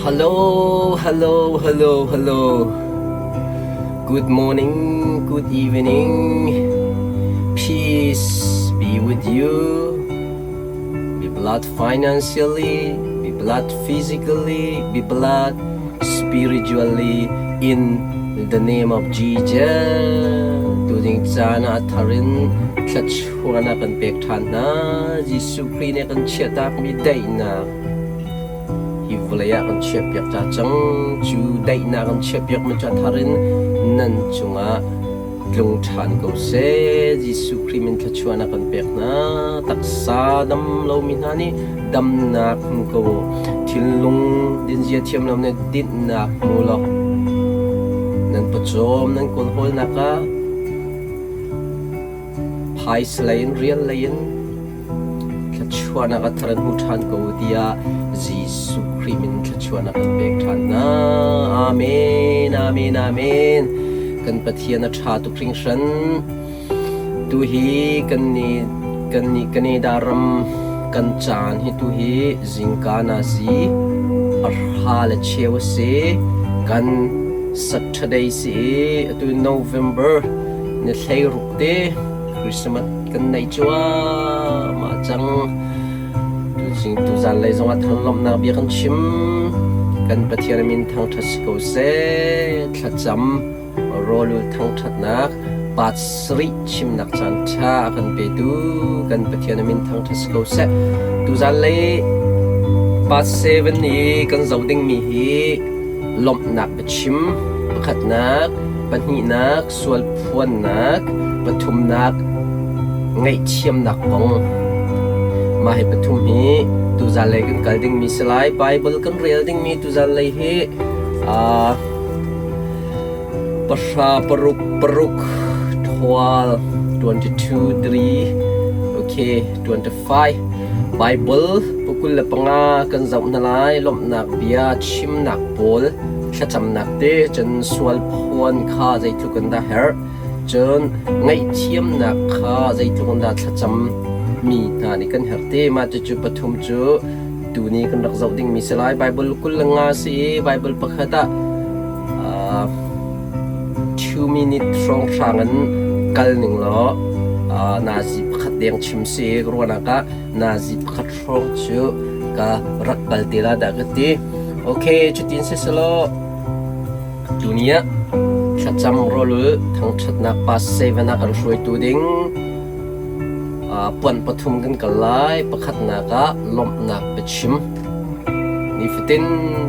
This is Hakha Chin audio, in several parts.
Hello, hello, hello, hello. Good morning, good evening. Peace be with you. Be blessed financially, be blessed physically, be blessed spiritually in the name of Jesus. Tuding caan ah thar in thluachuahnak kan pek ṭhan hna. Jesuh Khrih nih kan chiahtakmi daihnak hi vawlei ah kan chiahpiak ta cang. Cu daihnak kan chiahpiakmi cu a thar in nan cungah tlung ṭhan ko seh. Jesuh Khrih min thluachuahnak kan pek hna. Taksa dam lomi hna nih damnak hmu ko u. Thinlung dinzia thiam lo nih dinhnak hmu law nan pawcawm nan kawlhawlnak ah phaisa lei in rial lei in thluachuahnak a thar in hmu ṭhan ko u tiah Jesuh Khrih min thluachuahnak kan pek ṭhan hna. Amen, amen, amen. Kan Pathian a ṭha tuk hringhran. Tuhi kannih kannih Canada ram kan caan hi tuhi zingka nazi pahra le cheu a si. Kan Saturday si i atu November ni 16 te Christmas kan neih cuahmah cang. Tuzing tuzan lei zongah thanglawmhnak bia kan chim. Kan Pathian min thangṭhat si ko seh. Thlacam rawlul thangṭhatnak part sarih chimnak caan ṭha a kan petu kan Pathian a min thangṭhat si ko seh. Tuzan lei part 7 i kan zoh dingmi hi lawmhnak biachim pakhatnak, pahnihnak sual phuannak, pathumnak ngaihthiamnak kong. Mah hi pathum hi tuzan lei kan kal dingmi si lai. Bible kan rel dingmi tuzan lei hi Pahra paruk paruk thual 22 3 okay 25 Bible pakul le panga kan zoh hna lai. Lawmhnak bia chimnak pawl thlacamnak te cun sual phuan kha zeitluk in dah herh, cun ngaihthiamnak kha zeitluk in dah thlacam mi hna nih kan herh te. Mah cucu pathum cu tuni kan rak zoh dingmi si lai. Bible 25 si i Bible pakhat ah 2 minute hrawnghrang in kal ning law nazi pakhat deng chim si ruahnak ah nazi pakhat hrawng cu ka rak kal te la dah ka ti. Okay, cutin si selaw tuni ah thlacam rawlul thangṭhatnak pa seven ah kan hruaitu ding puan pathum kan kal lai. Pakhatnak ah lawmhnak biachim. Nifatin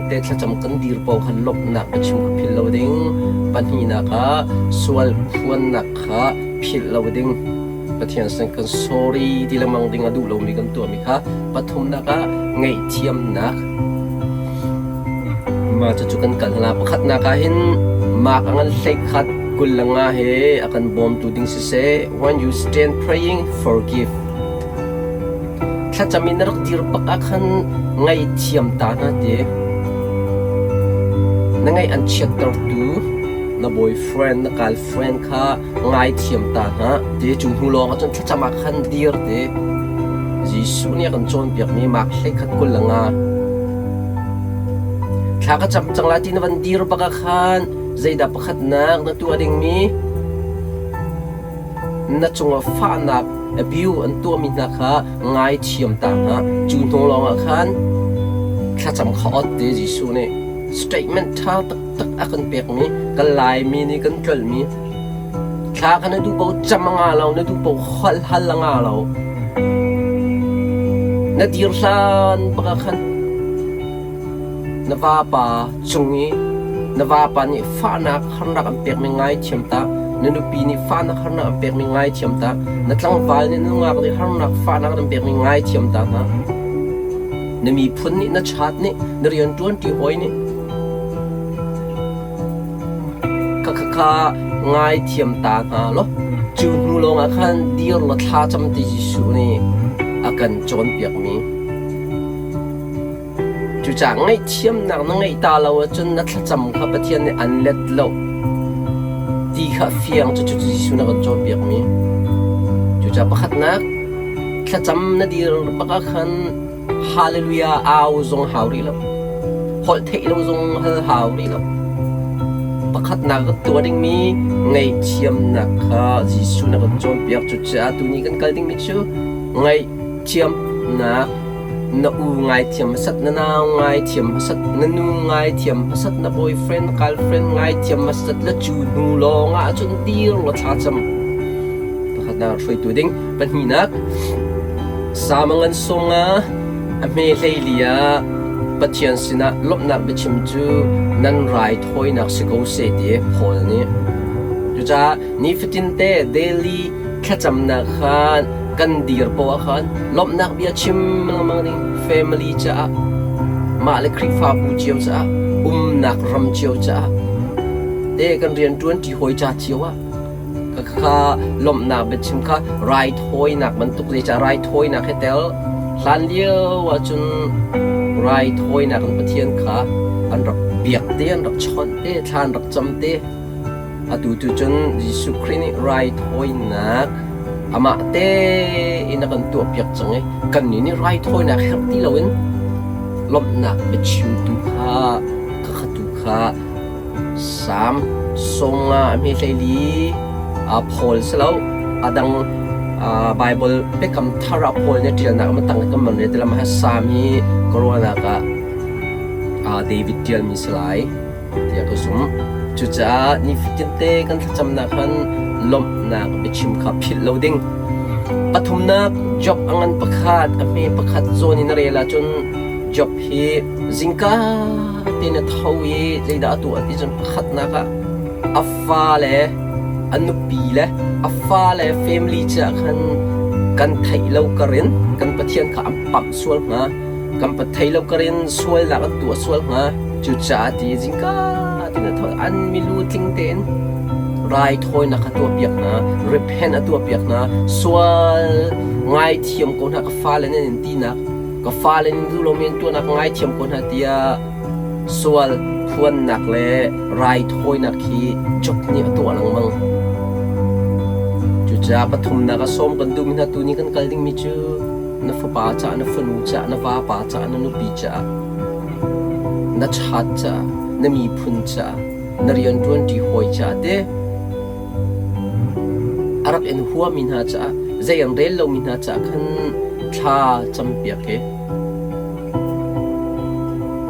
te thlacam kan dir paoh khan lawmhnak biachim kha philh lo ding. Pahnihnak ah sual phuannak kha philh lo ding. Pathian sin kan sorry ti lengmang ding, a duh lomi kan tuahmi kha. Pathumnak ah ngaihthiamnak. Mah cucu kan kal hna. Pakhatnak ah hin Mark a ngan 31:25 he a kan bawmtu ding siseh, when you stand praying, forgive. Thlacam in na rak dir bak ah khan ngaihthiam ta hna ti. Na ngaih an chiattertu na boyfriend, na girlfriend kha ngaithiam ta hna ti. Cu hnu lawng ah cun thlacam ah khan dir ti. Jesuh nih a kan cawnpiakmi Mark 31:25. Thla ka cam cang lai ti na van dir bak ah khan zeidah pakhatnak na tuah dingmi? Na cungah fahnak abuse an tuahmi hna kha ngaithiam ta hna. Cu hnu lawngah khan thlacam kha ot ti. Jesuh nih statement ṭha taktak a kan pekmi, kan Laimi nih kan tlolhmi, thla kha na duh paoh cam a nga lo, na duh paoh holh hal a nga lo. Na dir hlan bak ah khan na vapa cung i na vapa nih fahnak harnak an pekmi ngaithiam ta, na nupi nih fahnak harnak an pekmi ngaithiam ta, na tlangval nih na nungak nih harnak fahnak an pekmi ngaithiam ta hna. Na miphun nih, na chat nih, na rianṭuanṭi hawi nih kha kha kha ngaithiam ta hna law cu hnu lawngah khan dir law thla cam ti Jesuh nih a kan cawnpiakmi. Cucaah ngaihthiamnak na ngeih ta lo ahcun na thlacam kha Pathian nih an let lo ti kha fiang. Cucu Jesuh nih a kan cawnpiakmi. Cucaah pakhatnak, thlacam na dir bak ah khan hallelujah au zong hau rih lo. Holh theih lo zong hal hau rih lo. Pakhatnak kan tuah dingmi ngaihthiamnak kha Jesuh na kan cawnpiak. Cucaah tuni kan kal dingmi cu ngaihthiamnak na u ngaithiam hmasat, na nau ngaithiam hmasat, na nu ngaithiam hmasat, na boyfriend, girlfriend ngaithiam hmasat le cu hnu lawng ah cun dir law thlacam. Pakhatnak hruaitu ding. Pahnihnak, Salm a ngan sung ah a hme hleili ah Pathian sinah lawmhnak biachim cu nan raithawinak si ko seh ti Paul nih. Cucaah nifatin te daily thlacamnak khan kan dir poah khan lawmhnak bia chim lengmang ding family caah mah le Khrihfabu cio caah umnak ram cio caah te kan rianṭuan ṭi hawi ca cio ah Khakha lawmhnak biachim kha raithawinak bantuk zeicah raithawinak he tel hlanlio ahcun raithawinak in Pathian kha an rak biak te, an rak chawnh te, thla an rak cam te. Atu tu cun Jesuh Khrih nih raithawinak amah tein a kan tuahpiak cang i kannih nih raithawinak herh ti loin lawmhnak biachimtu kha khakha tu kha Salm sawmnga a hme hleili Paul si lo a dang Baibal biakam thar ah Paul nih a ṭialnak a tang kan man rel ti Salm hi ka ruahnak ah David ṭialmi si lai tiah ka zumh. Cucaah nifatin te kan thlacamnak khan lawmhnak biachim kha philh lo ding. Pathumnak Job a ngan pakhat a hme pakhat zawn in a rel ahcun Job hi zingka tein a tho i zeidah a tuah ti cun pakhatnak ah a fale a nupi le a fale family caah khan kan theih lo karin kan Pathian kha an pamh sual hnga kan theih lo karin sualnak an tuah sual hnga cucaah ti zingka tein a tho an milu tling tein raithawinak a tuahpiak hna repent a tuahpiak hna sual ngaithiam ko hna ka fale nan in tinak Ka fale nih duh lomi an tuahnak ngaithiam ko hna tiah sual phuannak le raithawinak hi Job nih a tuah lengmang. Cucaah pathumnak a sawm kan duhmi hna tuni kan kal dingmi cu na fapa caah, na fanu caah, na vapa caah, na nupi caah, na chat caah, na miphun caah, na rianṭuanṭi hawi caah te A rak in huami hna caah zei an rel lomi hna caah khan thla campiak i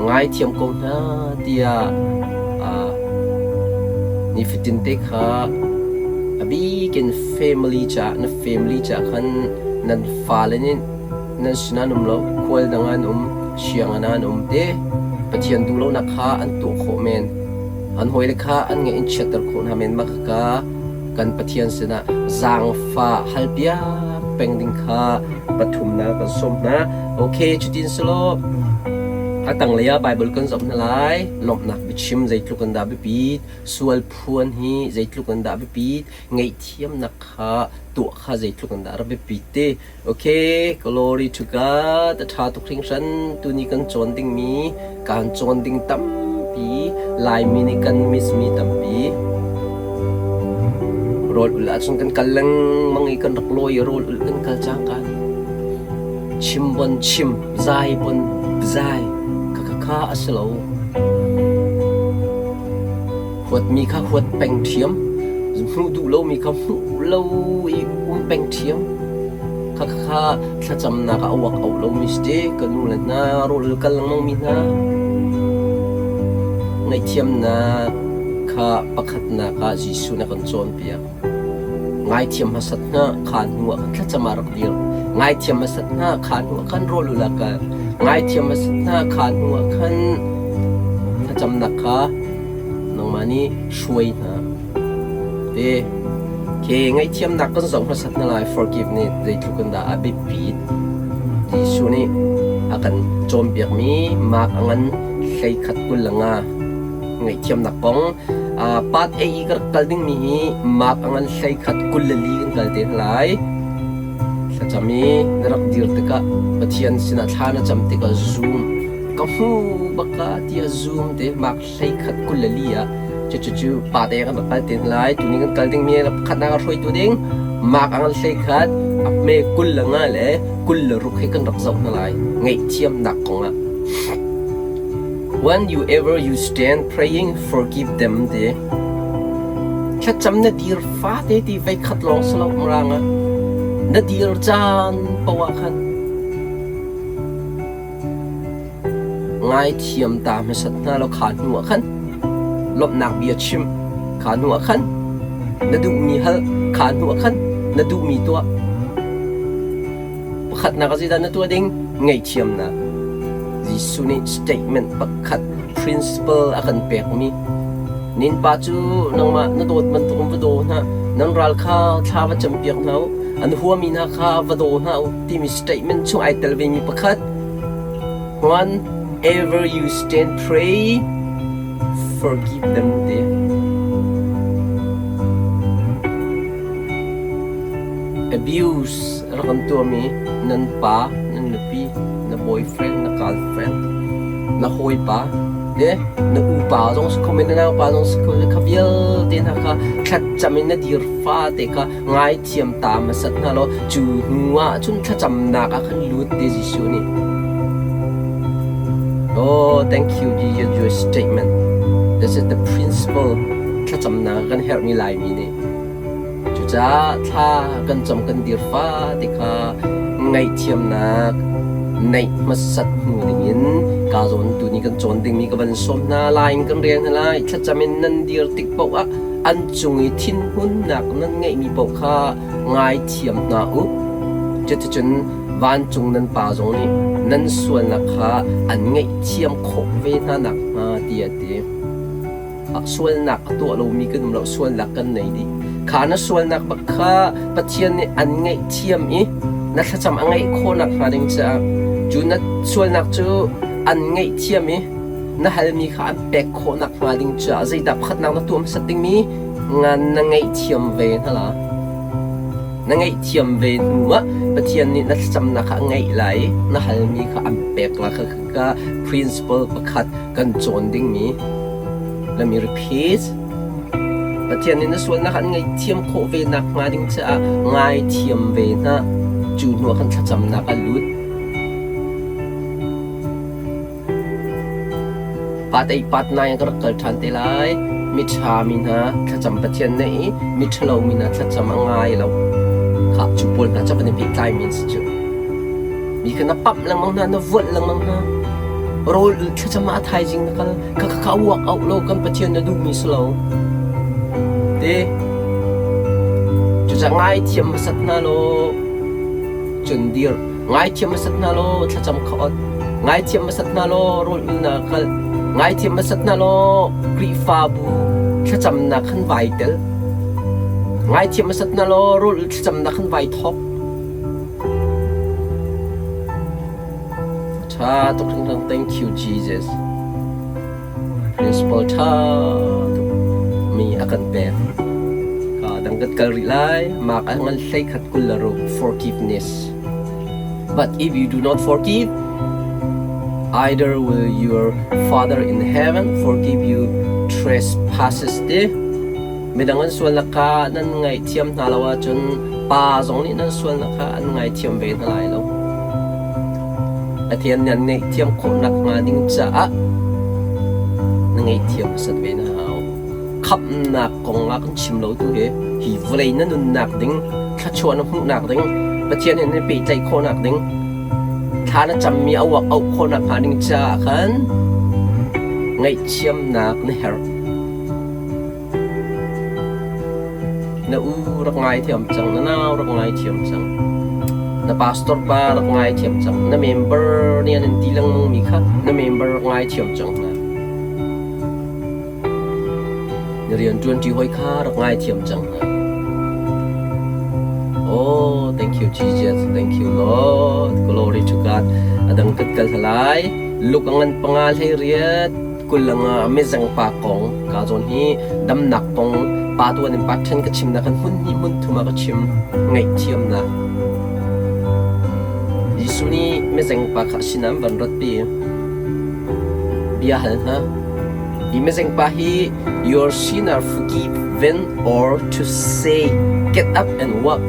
ngaithiam ko hna tiah nifatin te kha a bik in family caah na family caah khan nan fale nih nan sinah an um lo khual dang ah an um sianginn ah an um te Pathian duh lonak kha an tuah khawh men. An hawile kha an ngaih in chiatter khawh hna men mah khaka kan Pathian sinah zaangfah halpiak peng ding kha pathumnak kan sawm hna. Okay, cutin selaw a tanglei ah Bible kan zoh hna lai. Lawmhnak biachim zeitluk in dah biapit, sual phuan hi zeitluk in dah biapit, ngaihthiamnak kha tuah kha zeitluk in dah rak biapit ti. Okay, glory to God. A ṭha tuk hringhran. Tuni kan cawn dingmi, kan cawn ding tampi, Laimi nih kan miss mi tampi. Rawl ulh ahcun kan kal lengmang i kan rak lawi i rawl ulh kan kal cangka. Chim bon chim, zai bon zai, kha kha a si lo. Huatmi kha huat peng ṭhiam, hmuh duh lomi kha hmuh lo i um peng ṭhiam. Khakha thlacamnak ah a uak auh lomi si ti ka nu le hna rawl kal lengmangmi hna. Ngaihthiamnak kha pakhatnak ah Jesuh nih a kan cawnpiak. Ngaithiam hmasat hna kha hnu ah khan thlacam ah rak dir. Ngaithiam hmasat hna kha hnu ah khan rawl ul ah kal. Ngaithiam hmasat hna kha hnu ah khan thlacamnak kha nangmah nih hruai hna. Te ke ngaihthiamnak kan zoh hmasat hna lai forgive nih zeitluk in dah a biapit. Jesuh nih a kan cawnpiakmi Mark a ngan 11 25 ngaihthiamnak kong part A i ka rak kal dingmi hi Mark a ngan 11 24 kan kal te hna lai. Thlacam i na rak dir tikah Pathian sinah thla na cam tikah zum ka hmu bak ka tiah zum te Mark 11 24 ah cucu pa te kan rak kal te hna lai. Tuni kan kal dingmi pakhatnak a hruaitu ding Mark a ngan 11 a hme 25 le 26 he kan rak zoh hna lai ngaihthiamnak kong ah. When you ever you stand praying, forgive them ti. Thlacam na dir fate ti veikhat lawng si lo mirang ah. Na dir caan poah khan ngaithiam ta hmasat hna law kha hnu ah khan lawmhnak bia chim kha hnu ah khan na duhmi hal kha hnu ah khan na duhmi tuah. Pakhatnak ah zeidah na tuah ding? Ngaihthiamnak. Jesuh nih statement pakhat principle a kan pekmi. Nin pa cu nangmah na dawt bantukin va daw hna, nan ral kha thla va campiak hna u, an huami hna kha va daw hna u timi statement chung ai tel vemi pakhat. Whenever you stand pray, forgive them ti. Abuse rak an tuahmi nan pa, nan nupi, na boyfriend, na girlfriend, na hawipa, le na upa zong si kho men, na naupa zong si kho men, kha vialte hna kha thlacam in na dir fate kha ngaithiam ta hmasat hna law cu hnu ah cun thlacamnak ah khan lut te Jesuh nih. Oh, thank you Jesus your statement. This is the principle thlacamnak kan herhmi Laimi nih. Cucaah thla kan cam kan dir fate kha ngaihthiamnak neih hmasat hnu dingin kaa zawn tuni kan cawn dingmi ka van sawm hna lai in kan rel hna lai. Thlacam in nan dir tik paoh ah an cung i thinhunnak nan ngeihmi paoh kha ngaithiam hna u. Cuticun vancung nan Pa zong nih nan sualnak kha an ngaihthiam khawh ve hna nakhnga tiah a ti. Sualnak a tuah lomi kan um lo, sualnak kan nei dih. Kha na sualnak bak kha Pathian nih an ngaihthiam i na thlacam a ngaih khawhnak hnga ding caah cu na sualnak cu an ngaihthiam i na halmi kha an pek khawhnak hnga ding caah zeidah pakhatnak na tuah hmasat dingmi ngan na ngaihthiam ve hna la. Na ngaihthiam ve hnu ah Pathian nih na thlacamnak kha a ngaih lai i na halmi kha an pek la kha ka principle pakhat kan cawn dingmi let me repeat Pathian nih na sualnak an ngaihthiam khawh ve nak hnga ding caah ngaithiam ve hna cu hnu ah khan thlacamnak a lut Pat ei pat nai ka rak kal ṭhan te lai miṭha mi hna thlacam Pathian na i miṭhalo mi hna thlacam a ngai lo kha cu pawl hna cu kan i pehtlai mi an si cu Mi kha na pamh lengmang hna, na vualh lengmang hna. Rawl thlacam ah a thaizing na kal. Kha kha uak auh lo kan Pathian na duhmi si lo. Te cucaah ngaithiam hmasat hna law cun dir. Ngaithiam hmasat hna law thlacam kha ot. Ngaithiam hmasat hna law rawl ulnak kal. Ngaithiam hmasat hna law Khrihfabu thlacamnak khan vai tel. Ngaithiam hmasat hna law rawl ul thlacamnak khan vai thawk. Ṭha tuk hringhran. Thank you Jesus. Principal ṭha tuk mi a kan pek. Ka dang kan kal rih lai. Mark ah ngan hlei khat 26 forgiveness. But if you do not forgive, either will your Father in heaven forgive you trespasses te. Midang an sualnak kha nan ngaihthiam hna lo ahcun pa zong nih nan sualnak kha an ngaithiam ve hna lai lo. Pathian nih an ngaihthiam khawh nakhnga ding caah na ngaihthiam hmasat ve na hau. Khamhnak kong ah kan chim lo tu hi hi vawlei na nunnak ding, thluachuah na hmuhnak ding, Pathian he na pehtlaih khawhnak ding, thla na cammi a uak auh khawh nakhnga ding caah khan ngaihthiamnak na herh. Na u rak ngaithiam cang, na nau rak ngaithiam cang, na pastor pa rak ngaithiam cang, na member nih an in ti lengmang mi kha na member rak ngaithiam cang hna. Na rianṭuanṭi hawi kha rak ngaithiam cang hna. Oh, thank you Jesus, thank you Lord, glory to God. Adang kat kal halai, luk angan panga hlei riat, 25 mizeng pa kong ka zawn hi damnak kong pa tuan in pa ṭhen ka chimnak kan hmun hnih hmun thum ah ka chim ngaihthiamnak Jesuh nih mizeng pa kha sinah an van ratpi bia hal hna hi mizeng pa hi your sin are forgiven or to say get up and walk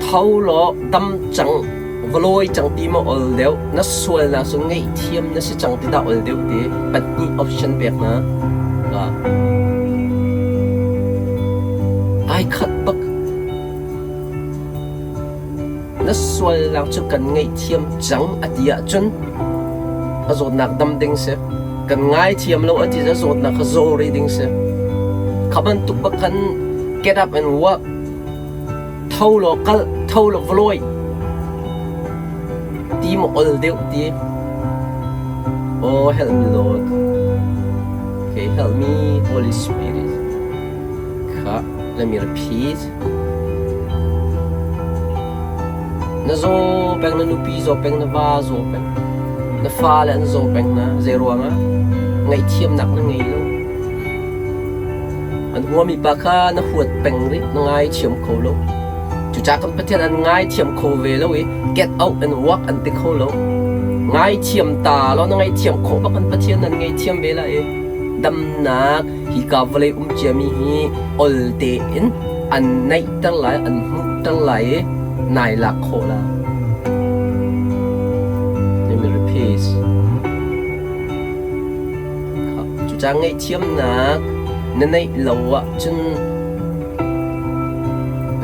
tho law dam cang va lawi cang ti maw ol deuh, na sualnak cu ngaihthiam na si cang ti dah ol deuh ti pahnih option pek hna. Ai khat bak. Na sualnak cu kan ngaihthiam cang a ti ahcun a zawtnak dam ding si. Kan ngaithiam lo a ti a zawtnak kha zaw rih ding si. Kha bantuk bak khan get up and walk. Tho law kal, tho law va lawi. Ti maw ol deuh ti. Oh, help me Lord. Okay, help me Holy Spirit. Kha, let me repeat. Na zaw peng, na nupi zaw peng, na va zaw peng, na fale an zaw peng hna. Zei ruangah? Ngaihthiamnak na ngei lo. An huami pa kha na huat peng rih, na ngaithiam kho lo. Cucaah kan Pathian an ngaithiam kho ve lo i get out and walk an ti kho lo. Ngaithiam ta law na ngaihthiam khawh bak kan Pathian nan ngaihthiam ve la i damnak hika vawlei um ciami hi ol tein an naihter lai, an hmuhter lai i nai lak khawh la. Let me repeat. Cucaah ngaihthiamnak na neih lo ahcun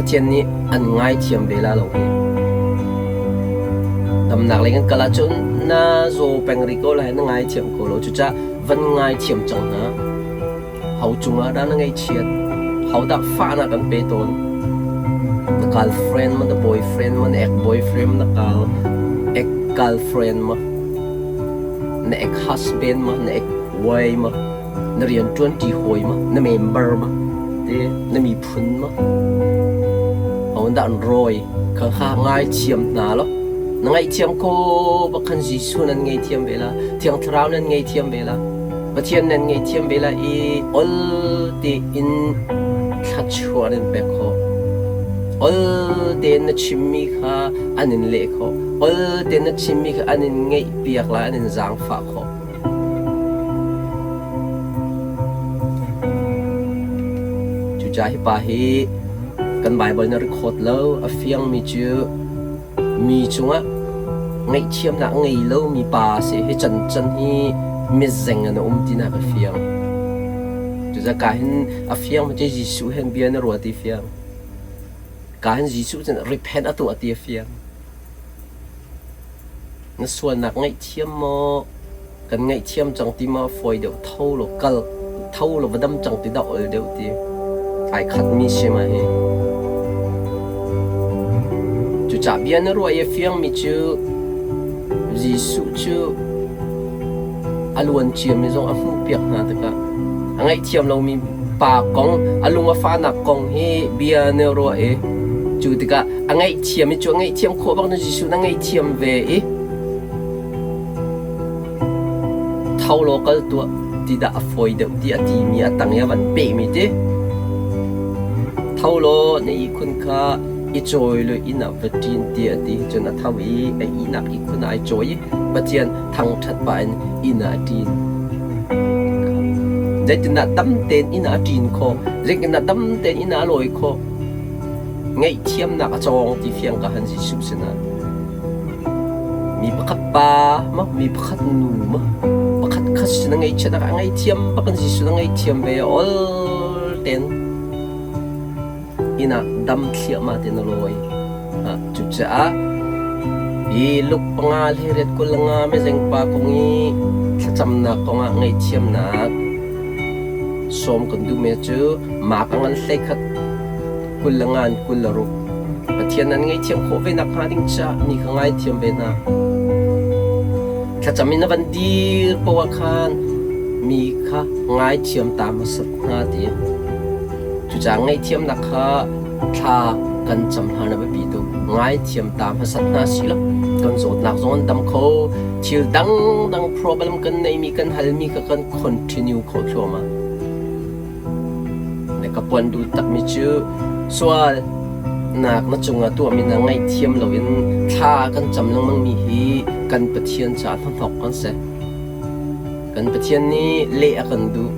Pathian nih an ngaithiam ve la lo hi. Damnak lei kan kal ahcun na zaw peng rih ko lai, na ngaithiam ko lo. Cucaah van ngaithiam cang hna. Ho cungah dah na ngaihchiat? Ho dah fahnak an pe tawn? Na girlfriend ma, na boyfriend ma, na ex-boyfriend ma, na gal ex-girlfriend ma, na ex-husband ma, na ex-wife ma, na rianṭuanṭi hawi ma, na member ma, te na miphun ma? Ho dah an rawi? Kha kha ngaithiam hna law na ngaihthiam ko bak khan Jesuh nan ngaihthiam ve la, Thiang Thlarau nan ngaihthiam ve la. Pathian nan ngaihthiam ve lai i ol tein thluachuah nan pek khawh. Ol tein na chimmi kha an in leh khawh. Ol tein na chimmi kha an in ngaihpiak lai, an in zaangfah khawh. Cucaah hi pa hi kan Baibal na record lo, a fiangmi cu Mi cungah ngaihthiamnak a ngei lomi pa a si. Hi cancan hi mitzeng in a um tinak a fiang. Cucaah hin a fiang cu Jesuh hen bia na ruat ti fiang. Ka hin Jesuh cun repent a tuah ti a fiang. Na sualnak ngaihthiam maw? Kan ngaihthiam cang ti maw fawi deuh tho law kal tho law va dam cang ti dah ol deuh ti ai khatmi si ma hi. Cucah bia na ruah i a fiangmi cu Jesuh cu a luan ciami zong a hmuhpiak hna tikah a ngaihthiam lomi pa kong a lung a fahnak kong hi bia na ruah i cu tikah a ngaihthiam i cu a ngaihthiam khawh bak na Jesuh na ngaihthiam ve i Tho law kal tuah ti dah a fawi deuh ti a timi a tang i a van pehmi ti. Tho law na ihkhun kha i cawi law inn ah va ṭin ti a ti. Cun a tho i a ihnak ihkhun ah ai cawi i Pathian thangṭhat pah in inn ah a ṭin. Zeitindah dam tein inn ah a ṭin khawh? Zeitindah dam tein inn ah a lawi khawh? Ngaihthiamnak a cawng ti fiang ka han Jesuh sinah. Mi pakhat pa maw, mi pakhat nu maw, pakhat khat sin a ngaihchiat a ngaihthiam bak in Jesuh a ngaihthiam ve ol ten inn ah dam thliahmah ten a lawi. Cucaah hi Luke panga hlei 25 mizeng pa kong i thlacamnak kongah ngaihthiamnak sawm kan duhmi cu mak a ngan hleikhat 25 in 26 Pathian nan ngaihthiam khawh ve nakhnga ding caah mi kha ngaithiam ve hna. Thlacam in na van dir poah khan mi kha ngaithiam ta hmasat hna ti. Cucaah ngaihthiamnak kha thla kan cam hlan a biapi tuk. Ngaithiam ta hmasat hna si lo. Kan zawtnak zong an dam kho. Thil dangdang problem kan neimi kan halmi kha kan continue kho thluahmah. Na ka puan duh takmi cu sualnak na cungah tuahmi na ngaihthiam loin thla kan cam lengmangmi hi kan Pathian caah hnahnawk kan si. Kan Pathian nih leh a kan duh,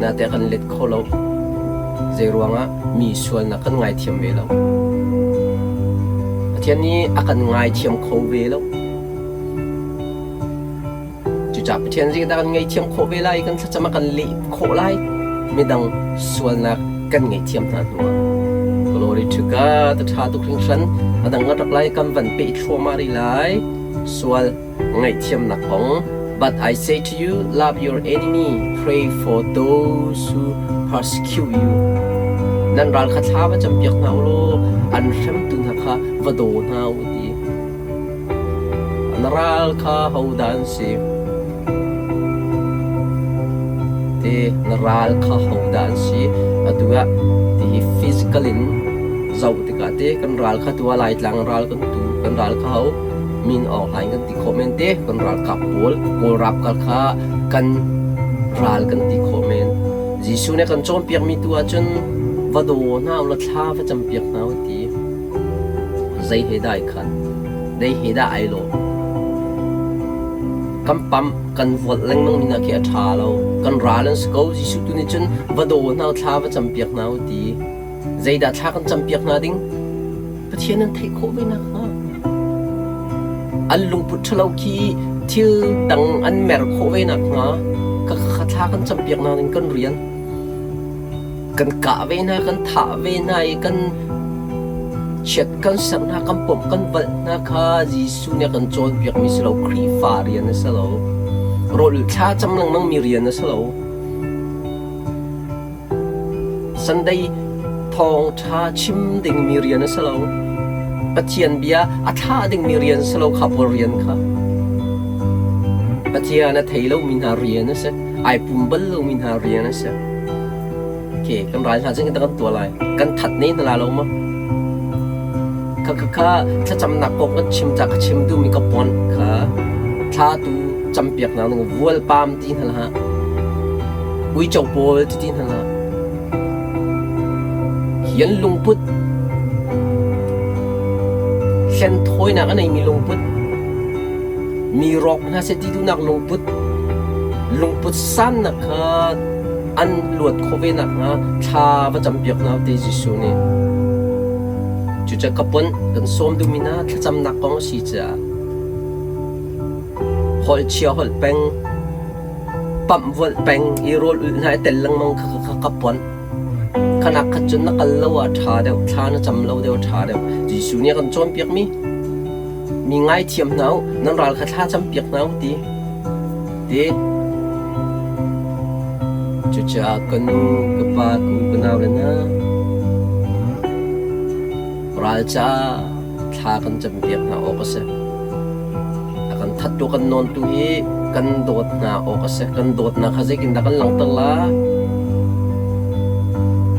nate a kan let kho lo. Zeiruangah mi sualnak kan ngaithiam ve lo. Pathian nih a kan ngaithiam kho ve lo. Cucaah Pathian zeidah kan ngaihthiam khawh ve lai, kan thlacam a kan leh khawh lai, midang sualnak kan ngaihthiam hna hnuah. Glory to God, a ṭha tuk hringhran. A dang rak lai kan van peh thluahmah rih lai. Sual ngaihthiamnak kong. But I say to you, love your enemy, pray for those who persecute you. Nan ral kha thla va campiak hna u law an hremtu hna kha va daw hna u ti. Na ral kha hodah an si? Ti na ral kha hodah an si? Atu ah ti hi physical in zoh tikah te kan ral kha tu ah Laitlang ral kan tu kan ral kha ho min Aung Hlaing kan ti khawh men te kan ralkap pawl Kawl ralkap kha kan ral kan ti khawh men. Jesuh nih kan cawnpiakmi tu ahcun va daw hna u law thla va campiak hna u ti. Zei he dah ai khat? Zei he dah ai lawh? Kan pamh, kan volh lengmang mi hna khi a ṭha lo. Kan ral an si ko. Jesuh tu nih cun va daw hna u, thla va campiak hna u ti. Zeidah thla kan campiak hna ding? Pathian an theih khawh ve nakhnga. An lungput ṭhalo khi thil dang an mer khawh ve nakhnga kha thla kan campiak hna ding kan rian. Kan kah ve hna, kan thah ve hna i kan chiat kan serh hna, kan pawmh kan valh hna kha Jesuh nih a kan cawnpiakmi si lo, Khrihfa rian a si lo. Rawl thla cam lengmangmi rian a si lo. Sunday thawngṭha chim dingmi rian a si lo. Pathian bia a thlah dingmi rian si lo kha pawl rian kha. Pathian a thei lomi hna rian a si. Ai pum bal lomi hna rian a si. Okay, kan ral hna cun kan tuah lai. Kan that ne hna la lo maw? Kha kha kha thlacamnak kong kan chim ca ka chim duhmi ka pon kha thla tu campiak hna ning vual pam ti hna hlah. Uico pawl ti ti hna hlah. Hian lungput hlen thawinak a neimi lungput mi rawk hna seh ti duhnak lungput lungput sannak kha an luat khawh ve nakhnga thla va campiak hna te Jesuh nih. Cucaah ka pon kan sawm duhmi hna thlacamnak kong a si caah holh chia holh peng pamh vualh peng i rawl ulh hna i tel lengmang kha kha ka pon. Khanak khat cun na kal lo ah ṭha deuh, thla na cam lo deuh ṭha deuh. Jesuh nih a kan cawnpiakmi mi ngaithiam hna u, nan ral kha thla campiak hna u ti. Ti. Cucaah ka nu, ka pa, ka u, ka nau le hna, ral caah thla kan campiak hna awk a si. A kan thattu kan nawntu hi kan dawt hna awk a si. Kan dawtnak kha zeitindah kan langhter la?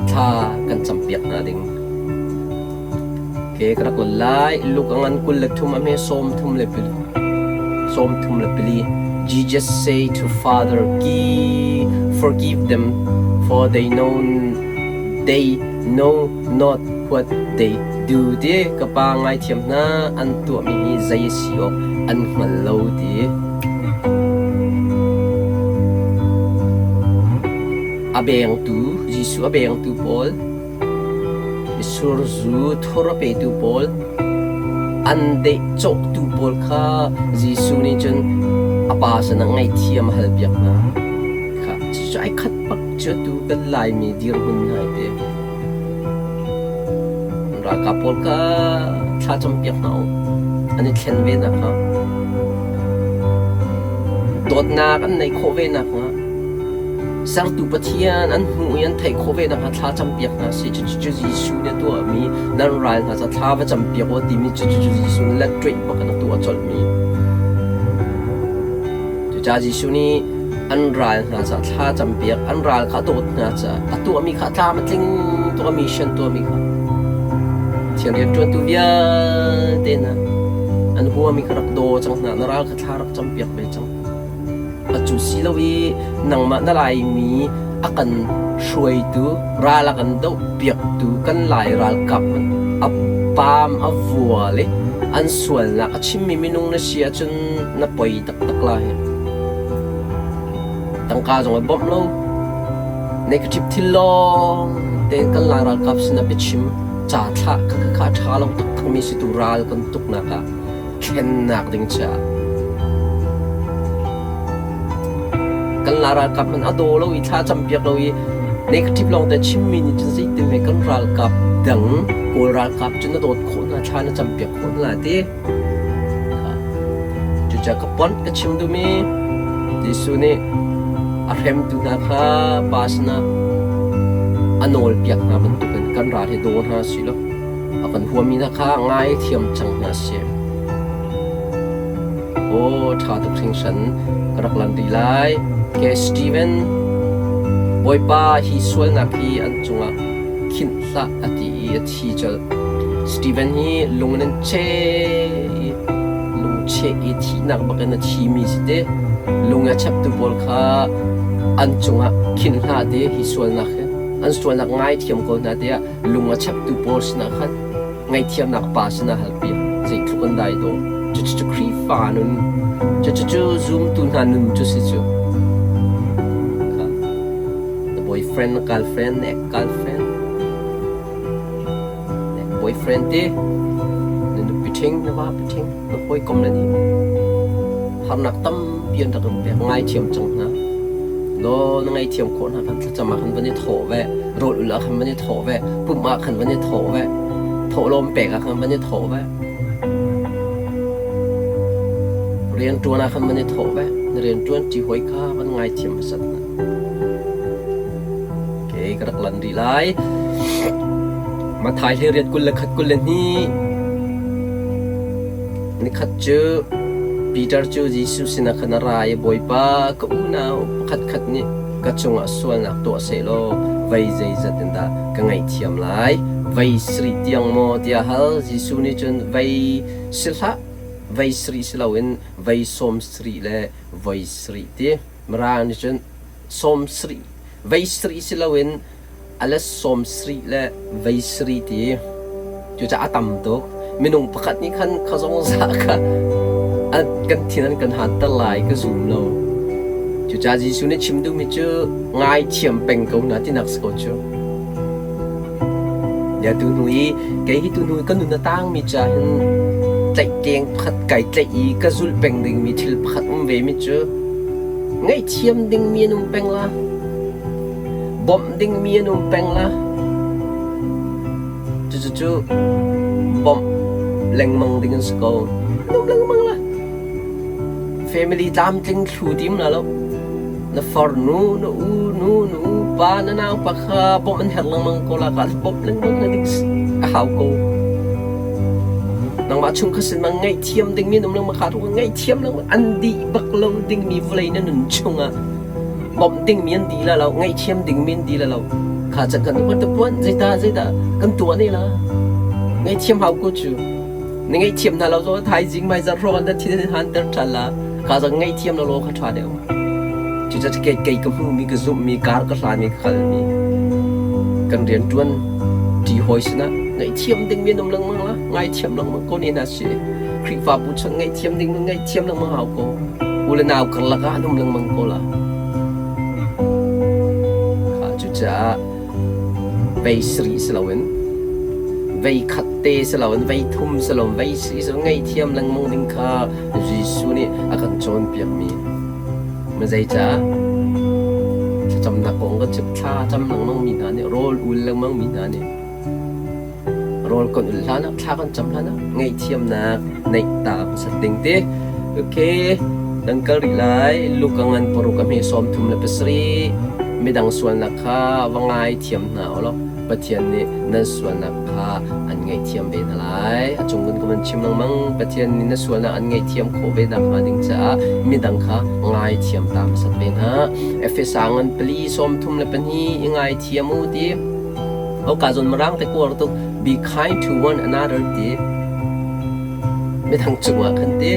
Thla kan campiak hna ding. Ke ka rak lal lai. Luke a ngan 23 a hme 34. Jesus say to Father, Give, forgive them, for they know not what they do ti ka pa ngaithiam hna an tuahmi hi zei a si awk an hngal lo ti. A bengtu Jesuh a bengtu pawl Mitsur zu thur a petu pawl, an dehcawhtu pawl kha Jesuh nih cun a Pa sinah ngaihthiam a halpiak hna. Kha cucu ai khat bak cu atu kan Laimi dirhmun hna hi ti. Ralkap pawl kha thla campiak hna u. An i thlen ve nakhnga. Dawtnak an neih khawh ve nakhnga. Sertu Pathian an hmuh i an theih khawh ve nakhnga thla campiak hna sih. Cucu Jesuh nih a tuahmi nan ral hna ca thla va campiak u timi cucu Jesuh nih let ṭuih bak in a tuah colhmi. Cucaah Jesuh nih an ral hna ca thla campiak, an ral kha a dawt hna caah a tuahmi kha a tlam a tling tuk a mission tuahmi kha. Pathian rianṭuantu vialte hna an huami kha rak daw cang hna, na ral kha thla rak campiak ve cang. Atu si lo i nangmah na Laimi a kan hruaitu, ral a kan dohpiaktu kan Lai ralkap hmanh a paam a vual i an sualnak a chimmi minung na si ahcun na poi taktak lai. Tangka zong a bawmh lo. Negative thil lawng tein kan Lai ralkap sinah biachim ca thlah kha kha a ṭha lo taktak. taktakmi si tu ral kan tuknak ah thlennak ding caah kan la ralkap man a daw lo i thla campiak lo i negative lawng te chimmi nih cun zeitin hme kan ralkap dang Kawl ralkap cu na dawt khawh hna thla na campiak khawh hna ti. Cucaah ka ponh ka chim duhmi Jesuh nih a hremtu hna kha Pa sinah a nawlpiak hna bantukin kan ral hi daw hna sih law a kan huami hna kha ngaithiam cang hna sih. Aw, ṭha tuk hringhran ka rak lan rih lai. Ke Steven, Bawipa hi sualnak hi an cungah khinh hlah a ti i a thi colh. Steven hi lung in an cheh i lungcheh i thihnak bakin a thimi si te. Lung a cheptu pawl kha an cungah khinh hlah ti hi sualnak hi an sualnak ngaithiam ko hna tiah lung a cheptu pawl sinah khan ngaihthiamnak pa sinah halpiak zeitluk an dai dawh. Cucu Khrihfa nun, cucu zumtu hna nun cu si cu. The boyfriend, girlfriend, ex-girlfriend, boyfriend te na nupi ṭhing, na vapi ṭhing, na hawikom le nih harnak tampi an rak in pek ngaithiam cang hna. Law na ngaihthiam khawh hna khan thlacam ah khan van i thawh ve, rawl ul ah khan van i thawh ve, pumh ah khan van i thawh ve, thawhlawm pek ah khan van i thawh ve, rianṭuan ah khan van i thawh ve, na rianṭuan ṭi hawi kha van ngaithiam hmasat hna. Okay, ka rak lan rih lai. Mathai hlei 21 22 Nikhat cu Peter cu Jesuh sinah khan a ra i Bawipa, ka unau pakhatkhat nih ka cungah sualnak tuah sehlaw vei zeizat in dah ka ngaihthiam lai? Vei sarih tiang maw? tiah a hal. Jesuh nih cun vei si hlah, vei sarih si loin vei sawm sarih le voi sarih ti. Mirang nih cun sawm sarih, vei sarih si loin a let sawm sarih le vei sarih ti cucaah a tam tuk. Minung pakhat nih khan kha zongzah kha kan thin an kan hanter lai ka zum lo. Cucaah Jesuh nih chim duhmi cu ngaithiam peng ko hna tinak si ko cu. Ya tu hnu i kei hi tu hnu ka nun a tangmi ca hin tlaihkeng pakhat kai tlaih i ka zulh peng dingmi thil pakhat um ve mi cu ngaihthiam dingmi an um peng la. Bawmh dingmi an um peng la. Cucu bawmh lengmang ding an si ko. An um lengmang la. Family tlamtling thlu tim la lo. Na farnu, na u nu, na u pa, na nau pa kha bawmh an herh lengmang ko la ka bawmh lengmang na ding a hau ko. Nangmah chung kha sin mang ngaihthiam dingmi an um lengmang kha tu ngaihthiam lengmang an dih bak lo dingmi vawlei na nun chungah bawmh dingmi an di la lo ngaihthiam dingmi an di la lo kha can kan what the puan zeita zeita kan tuah ne la ngaihthiam hau ko cu na ngaihthiam hna lo zo thaizing mai zar hrawng an thin an han ter than la kha zang ngaihthiam lo lo kha tha deuh cuca kei kei ka hmu mi ka zumh mi kar ka hlan mi ka kal mi kan rian tuan ti hoi sinah ngaihthiam dingmi an um lengmang la ngaithiam lengmang ko ne na si Khrihfabu chung ngaihthiam ding ngaihthiam lengmang hau ko u le nau karlak ah an um lengmang ko la. Kha cucaah vei sarih si loin vei khat te si loin vei thum si loin vei sarih si loin ngaihthiam lengmang ding kha Jesuh nih a kan cawnpiakmi. Ma zeicah thlacamnak kong kan chim thla cam lengmang mi hna nih rawl ul lengmang mi hna nih Rawl kan ul hlan ah, thla kan cam hlan ah ngaihthiamnak neih ta hmasat ding ti. Okay, kan kal rih lai. Luka ngan paruk a hme 37. Midang sualnak kha va ngaithiam hna u law Pathian nih nan sualnak kha an ngaihthiam ve hna lai. A cung kan van chim lengmang. Pathian nih na sualnak an ngaihthiam khawh ve nakhnga ding caah midang kha ngaithiam ta hmasat ve hna. Efesa ngan pali 32 i ngaithiam u ti. Oka zawn mirang te kuar tuk be kind to one another ti midang cungah khan ti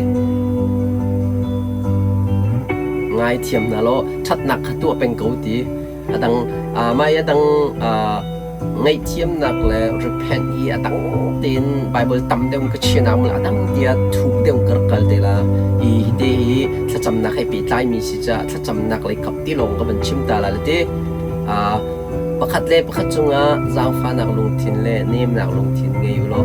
ngaithiam hna law ṭhatnak kha tuah peng ko ti adang mai adang ngaihthiamnak le repent i adang tein Bible tam deuh ka chian ah adang tia thuk deuh ka rak kal te la i hi te hi thlacamnak he pehtlai mi si ca thlacamnak lei kap ti lawng ka van chim ta la le ti Pakhat le pakhat cungah zaangfahnak lungthin le nemnak lungthin ngei u law.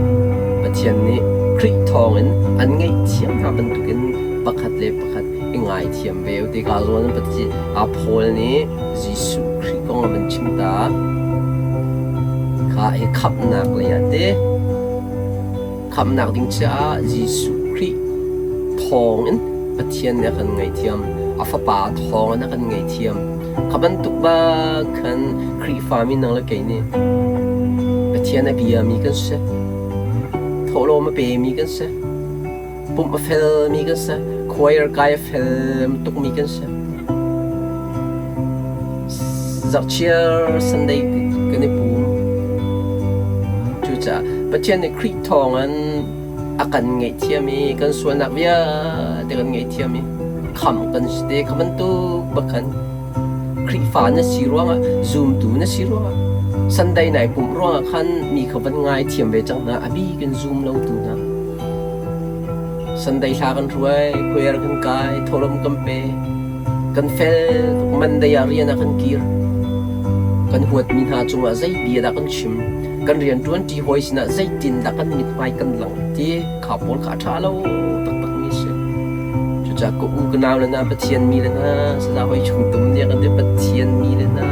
Pathian nih Khrih thawngin an ngaihthiam hna bantukin pakhat le pakhat i ngaithiam ve u ti ka zawn Pathian Paul nih Jesuh Khrih kong a van chim ta. Kha hi khamhnak lei ah ti khamhnak ding caah Jesuh Khrih thawngin Pathian nih a kan ngaihthiam. A Fapa thawngin a kan ngaihthiam. Kha bantuk bak khan Khrihfami nang le kei nih Pathian a biami kan si. Thawhlawm a pemi kan si. Pumh a felmi kan si. Choir kai a fel tukmi kan si. Zarhchiar Sunday kan i pum. Cucaah Pathian nih Khrih thawngin a kan ngaihthiam i kan sualnak vialte kan ngaihthiam i khamh kan si te kha bantuk bak khan Khrihfa na si ruangah zumtu na si ruangah Sunday nai pumh ruangah khan mi kha van ngaithiam ve cang hna a bik in zum lo tu hna Sunday hla kan hruai choir kan kai tholom kan pe kan fel tuk Monday ah rian ah kan kir kan huatmi hna cungah zei bia dah kan chim kan rianṭuanṭi hawi sinah zeitindah kan mithmai kan lang ti kha pawl kha a ṭha lo taktak mi si. Cucaah ka u ka nau le hna Pathian mi le hna saza hoi chung tum nih kan ti Pathian mi le hna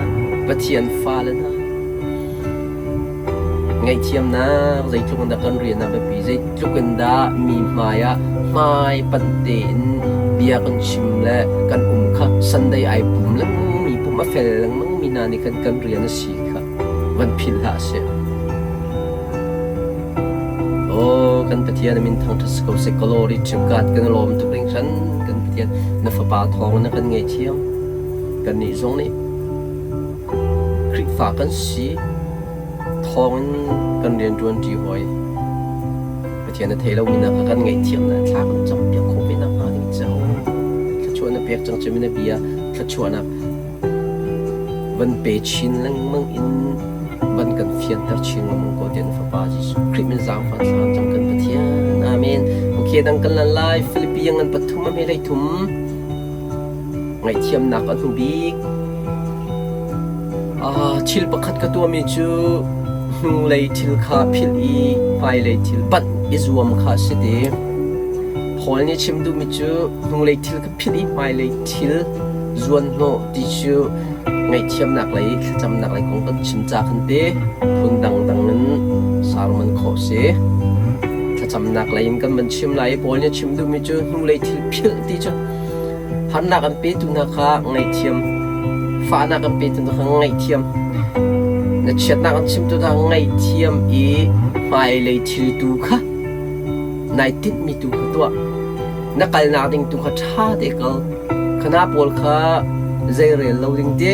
Pathian fa le hna ngaihthiamnak zeitluk in dah kan rian a biapi zeitluk in dah mi hmai ah hmai panh tein bia kan chim le kan um kha Sunday ai pum lengmang mi pum a fel lengmang mi hna nih khan kan rian a si kha van philh hlah seh. Aw kan Pathian min thangṭhat si ko seh glory to God kan lawm tuk hringhran kan Pathian na fapa thawng na kan ngaihthiam kannih zong nih Khrihfa kan si thawngin kan rianṭuanṭi hawi Pathian na thei lomi na kan ngaihthiam na thla kan campiak khawh ve nakhnga ding caah thluachuah na pek cang cumi na bia thluachuahnak Van pe chin lengmang in van kan fianter chin lengmang ko tiah na Fapa Jesuh Khrih min zaangfah thla cang kan Pathian. Amen. Okay, dang kan lan lai. Filipi ngan pathum a me lei thum. Ngaihthiamnak a hnu bik. Ah, thil pakhat ka tuahmi cu hnulei thil kha philh i hmailei thil banh i zuam kha a si ti. Paul nih chim duhmi cu hnulei thil kha philh i hmailei thil zuanhnawh ti cu ngaihthiamnak lei thlacamnak lei kong kan chim ca khan te phun dangdang in sermon khawh si. Thlacamnak lei in kan van chim lai i Paul nih a chim duhmi cu hnulei thil philh ti cu harnak an petu hna kha ngaihthiam, fahnak an petu hna kha ngaihthiam, na chiatnak an chimtu hna ngaihthiam i hmailei thil tu kha nai tinhmi tu kha tuah. Na kalnak ding tu kha ṭha te kal. Khana pawl kha zeirel lo ding ti.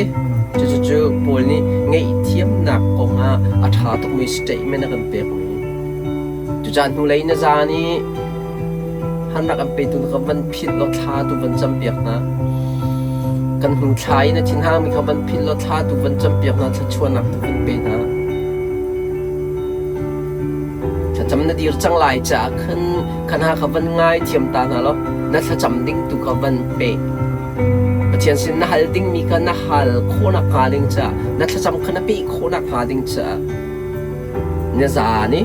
Cucu Paul nih ngaihthiamnak kongah a ṭha tukmi statement a kan pekmi. Cucaah hnulei na zan i harnak an petu na ka van philh law thla tu van campiak hna. Kan hnu thla i na thinhangmi kha van philh law thla tu van campiak hna, thluachuahnak tu van pe hna. Thlacam na dir cang lai caah khan kha hna kha van ngaithiam ta hna law na thlacam ding tu kha van pe. Pathian sin na hal dingmi kha na hal khawhnak hnga ding caah na thlacam kha na peh khawhnak hnga ding caah na zaan i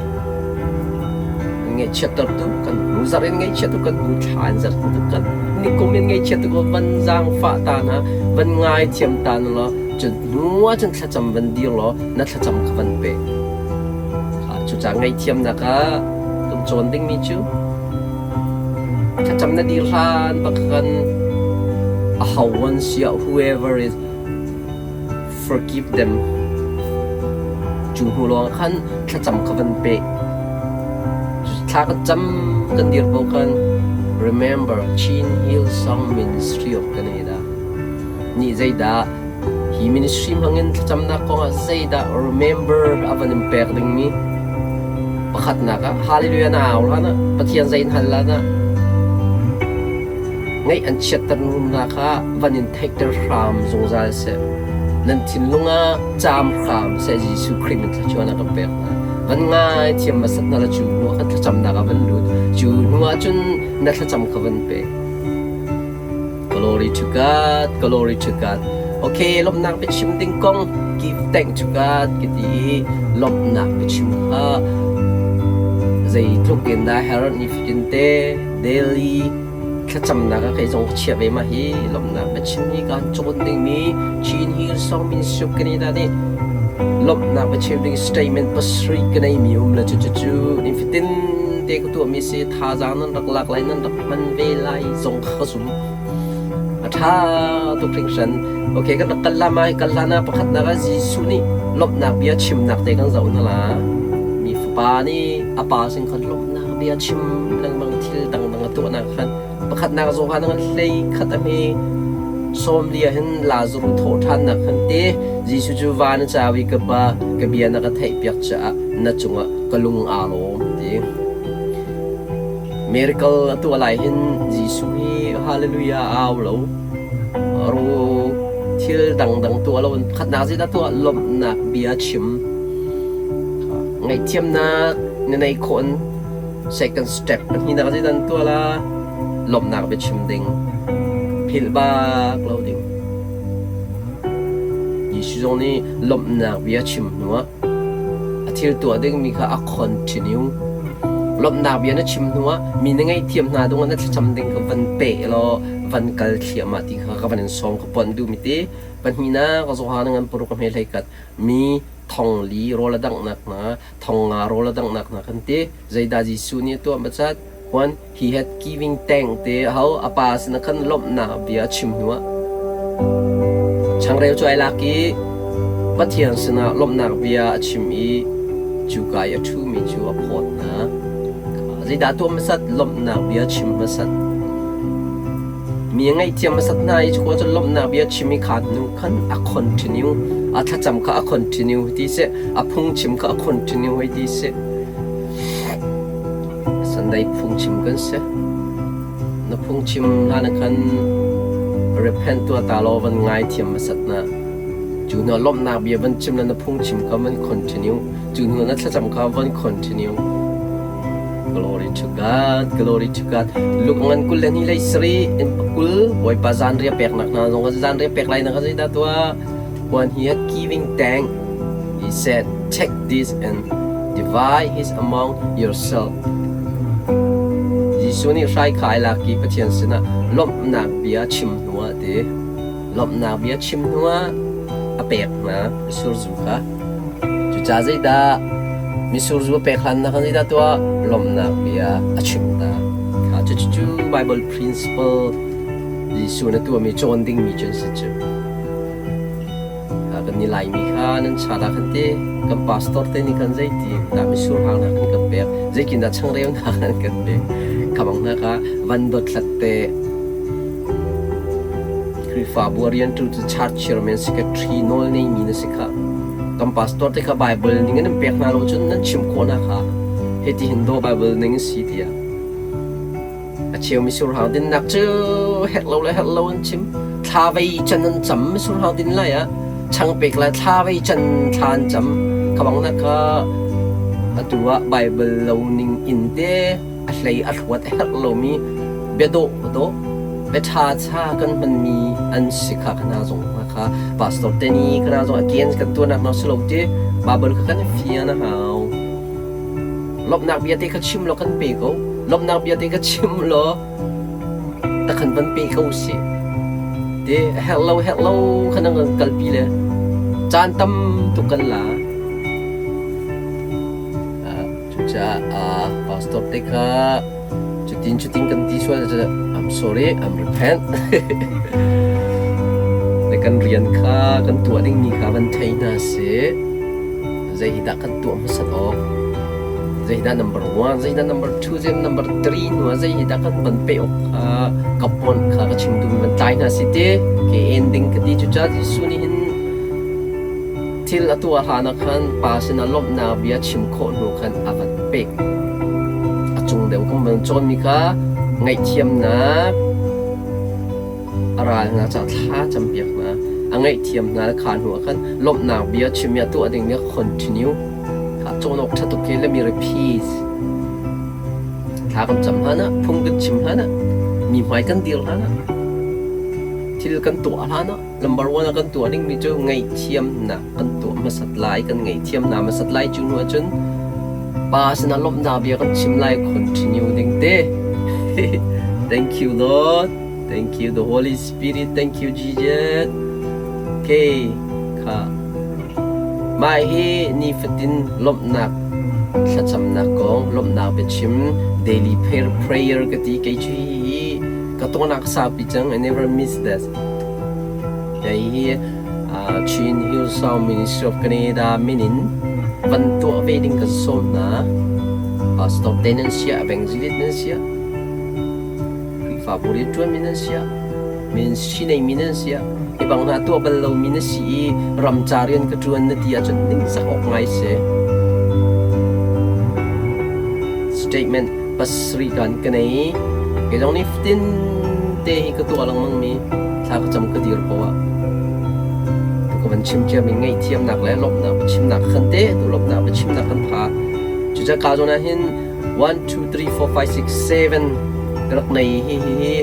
ngaihchiattertu kan hnu zarh in ngaihchiattu kan hnu thla in zarhtu kan nikum in ngaihchiattu van zaangfah ta hna van ngaithiam ta hna law cun hnu ah cun thlacam van dir law na thlacam kha van pe. Cucaah ngaihthiamnak ah kan cawn dingmi cu thlacam na dir hlan bak khan aho an si ah whoever is forgive them cu hnu lawng khan thlacam kha van pe. Thla kan cam kan dir ko khan remember Chin Hill Song Ministry of Canada nih zeidah Hi ministry hmangin thlacamnak kongah zeidah remember a van in pek dingmi pakhatnak ah hallelujah na au hlan ah Pathian zei in hal hlan ah ngaih an chiatter nu hna kha van in theihter hram zungzal seh. Nan thinlung ah caam hram seh Jesuh Khrih min thluachuah a kan pek hna. Van ngai thiam hmasat hna la cu hnu ah kan thlacamnak ah van lut. Cu hnu ah cun na thlacam kha van pe. Glory to God, glory to God. Okay, lawmhnak biachim ding kong give thank to God ka ti i lawmhnak biachim kha Zeitluk in dah Herod nifatin te daily thlacamnak ah kei zong ka chiah ve mah hi lawmhnak biachim hi kaan cawn dingmi Chin Hillsong Ministry of Canada nih lawmhnak biachim ding statement pasarih ka neimi um le cucu nifatin te ka tuahmi si thazaang nan rak lak lai nan rak hman ve lai zong kha ka zum. A ṭha tuk hringhran. Okay, kan rak kal la mai kal hlan ah pakhatnak ah Jesuh nih lawmhnak bia chimnak te kan zoh hna la. Mi fapa nih a pa sin khan lawmhnak bia chim lengmang thil dangdang a tuahnak khan pakhatnak Johan ngan hlei khat a hme sawmli ah hin Lazarus thawh ṭhannak khan te Jesuh cu van a cau i ka pa ka bia na ka theihpiak caah na cungah ka lung aa lawm ti. Miracle a tuah lai hin Jesuh hi hallelujah a au lo. Ru thil dangdang tuah lo in pakhatnak zeidah tuah lawmhnak bia chim. Ngaihthiamnak na nei khawh in second step pahnihnak zeidah an tuah la lawmhnak bia chim ding. Philh bak lo ding. Jesuh zong nih lawmhnak bia chim hnuah A thil tuah dingmi kha a continue. Lawmhnak bia na chim hnuah mi na ngaihthiam hna dungah na thlacam ding kha van peh law van kal thliahmah ti kha ka van in sawm ka ponh duhmi ti. Pahnihnak Johan ngan paruk a hme hlei kat mi thong li rawl a danghnak hna thong nga rawl a danghnak hna kan ti. Zeidah Jesuh nih a tuah macat? When he had giving thank te ho a pa sinah khan lawmhnak bia a chim hnuah changreu cu ai lak i Pathian sinah lawmhnak bia a chim i cuka i a ṭhumi cu a phawt hna. Zeidah tuah hmasat? Lawmhnak bia chim hmasat. Mi a ngaihthiam hmasat hna i cuka cun lawmhnak bia chim i kha hnu khan a continue, a thlacam kha a continue ti si, a phungchim kha a continue hei ti si. Sunday phungchim kan si. Na phungchim hlan ah khan repent tuah ta law van ngaithiam hmasat na. Cu hnu ah lawmhnak bia van chim le na phungchim kha van continue. Cu hnu na thlacam kha van continue. Glory to God, glory to God. Luke ngan 22 lei sari in pakul Bawipa zanriah peknak hna zong zanriah pek lai na kha zeidah tuah? When he had giving thank, he said, Take this and divide it among yourself. Jesuh nih hrai kha ai lak i Pathian sinah lawmhnak bia chim hnuah ti lawmhnak bia chim hnuah a pek hna mitsur zu kha. Cucaah zeidah mitsur zu a pek hlan nak zeidah tuah lawmhnak bia a chim ta. Kha cucu Bible principle Jesuh na tuahmi cawn dingmi cu an si cu. Kan i Laimi kha nan chan ah khan ti kan pastor te nih khan zeiti dah mitsur hang hna khan kan pek, zeitin dah changreu hna khan kan pek. Kha bang hna kha van dothlat te Khrihfabu a rianṭu cu church chairman secretary nawl neimi na si kha. Kan pastor te kha Bible ning in an pek hna lo cun nan chim khawh hna kha. Hiti hin daw Bible ning in si tiah. A cheu misurhang dinnak cu herh lo le herh lo an chim. Thla vei can an cam misurhang din lai ah changpek le thla vei can thla an cam. Kha bang na kha atu ah Bible lo ning in te a hlei a hluat a herh lomi biadawh dawh biaṭha cha kan hmanmi an si kha kana zong hna kha pastor te ni kana zong against kan tuahnak na si lo ti Bible kha kan fian a hau. Lawmhnak bia te kha chim law kan pe ko. Lawmhnak bia te kha chim law takhan van pe ko sih. Te herh lo herh lo khan an kan kalpi le caan tam tuk kan la. Cucaah pastor te kha cutin cutin kan ti sual I'm sorry, I'm repent. Le kan rian kha kan tuah dingmi kha van thei hna sih. Zei hi dah kan tuah hmasat awk? Zei dah number one, zei dah number two, zei number three hnu ah zei hi dah kan van pe awk kha ka pon kha ka chim duhmi van tlai hna si ti. Ke ending ka ti cucaah Jesuh nih hin thil a tuah hlan ah khan pa sinah lawmhnak bia chim khawh hnu khan a van pek. A cung deuh kan van cawnmi kha ngaihthiamnak a ral hna caah thla campiak hna. A ngaihthiam hna le kha hnu ah khan lawmhnak bia chim i a tuah dingmi a continue. Kha cawn awk ṭha tuk khi let me repeat. Thla kan cam hlan ah, phung kan chim hlan ah, mi hmai kan dir hlan ah, thil kan tuah hlan ah, number one ah kan tuah dingmi cu ngaihthiamnak kan tuah hmasat lai, kan ngaihthiam hna hmasat lai cu hnu ahcun. Pa sinah lawmhnak bia kan chim lai continue ding te. Thank you Lord. Thank you the Holy Spirit. Thank you Jesus. Okay, kha. Mah hi nifatin lawmhnak thlacamnak kong lawmhnak biachim daily prayer prayer ka ti kei cu hi ka tawnak saupi cang I never miss that. Kei hi Chin Hillsong Ministry of Canada min in van tuah ve ding kan sawm hna. Pastor te nan siah, evangelist nan siah, Khrihfabu rianṭuanmi nan siah, ministry neimi nan siah, hi bang hna tuah bal lomi na si i ramca rian ka ṭuan na ti ahcun ningzak awk ngai si. Statement pasarih kan ka nei. Kei zong nih fatin te hi ka tuah lengmangmi thla ka cam ka dir poah ah tu ka van chim ciami ngaihthiamnak le lawmhnak biachimnak khan te tu lawmhnak biachimnak kan pha. Cucaah ka zawn ah hin 1 2 3 4 5 6 7 ka rak nei hi hi hi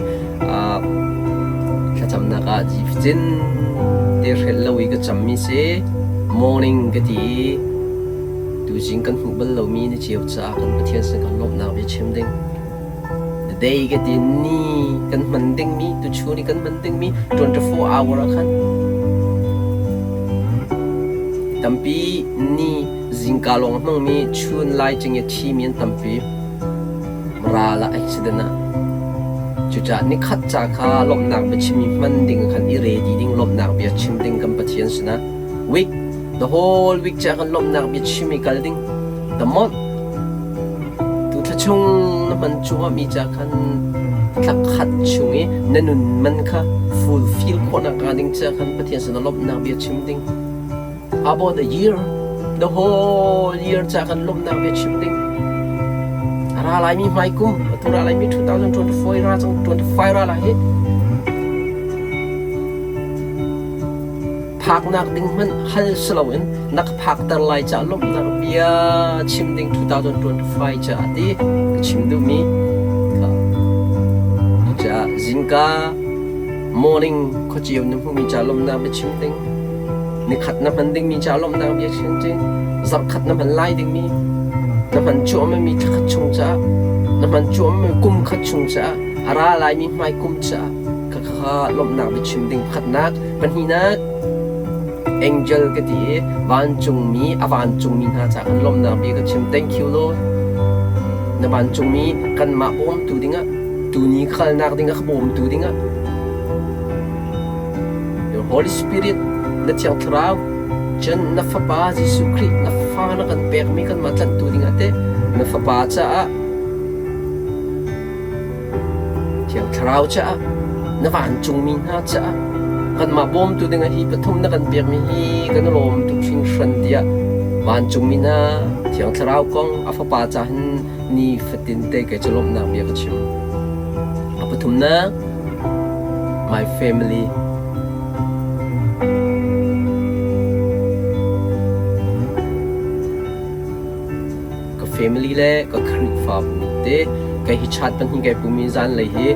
thlacamnak ah jifcin te hrel lo i ka cammi si morning ka ti i tuzing kan hmuh bal lomi ni cio caah kan Pathian sin kan lawmhnak bia chim ding the day ka ti ni kan hman dingmi tuchun i kan hman dingmi 24 hour ah khan tampi ni Zingka lawng a hmangmi chun laicing i thimi an tampi. Ral ah accident ah. Cucaah nikhat ca kha lawmhnak biachim i hman ding khan i ready ding lawmhnak bia chim ding kan Pathian sinah. Week, the whole week ca kan lawmhnak bia chim i kal ding. The month, tu thla chung na hman cuahmah mi ca khan thla khat chung i na nun man kha fulfill khawhnak hnga ding ca khan Pathian sinah lawmhnak bia chim ding. About the year, the whole year ca kan lawmhnak bia chim ding. A ra laimi hmai kum, atu ra laimi 2024 ra cang 25 ra lai hi. Phaknak ding hmanh hal si loin na ka phakter lai ca lawmhnak bia chim ding 2025 ca ti ka chim duhmi. Cucaah zingka morning khuaceu na hmuhmi ca lawmhnak bia chim ding. Nikhat na hman dingmi ca lawmhnak bia chim cu zarhkhat na hman lai dingmi na hman cuahmahmi thlakhat chung caah na hman cuahmahmi kum khat chung caah a ra laimi hmai kum caah khakha lawmhnak biachim ding pakhatnak pahnihnak angel ka ti i vancungmi a vancungmi hna caah kan lawmhnak bia ka chim thank you Lord na vancungmi kanmah bawmtu dingah tuni khalnak dingah ka bawmtu dingah Your Holy Spirit, na Thiang Thlarau, cun na Fapa Jesuh Khrih na fa na kan pekmi kanmah tlanhtu dingah teh na Fapa caah Thiang Thlarau caah na vancungmi hna caah kanmah bawmtu dingah hi pathum na kan pekmi hi kan i lawm tuk hringhran tiah vancungmi hna Thiang Thlarau kong a Fapa caah hin nifatin te kei cu lawmhnak bia ka chim. A pathumnak My family. Ka family le ka Khrihfabu te kei hi chat pahnih kai pum i zanlei hi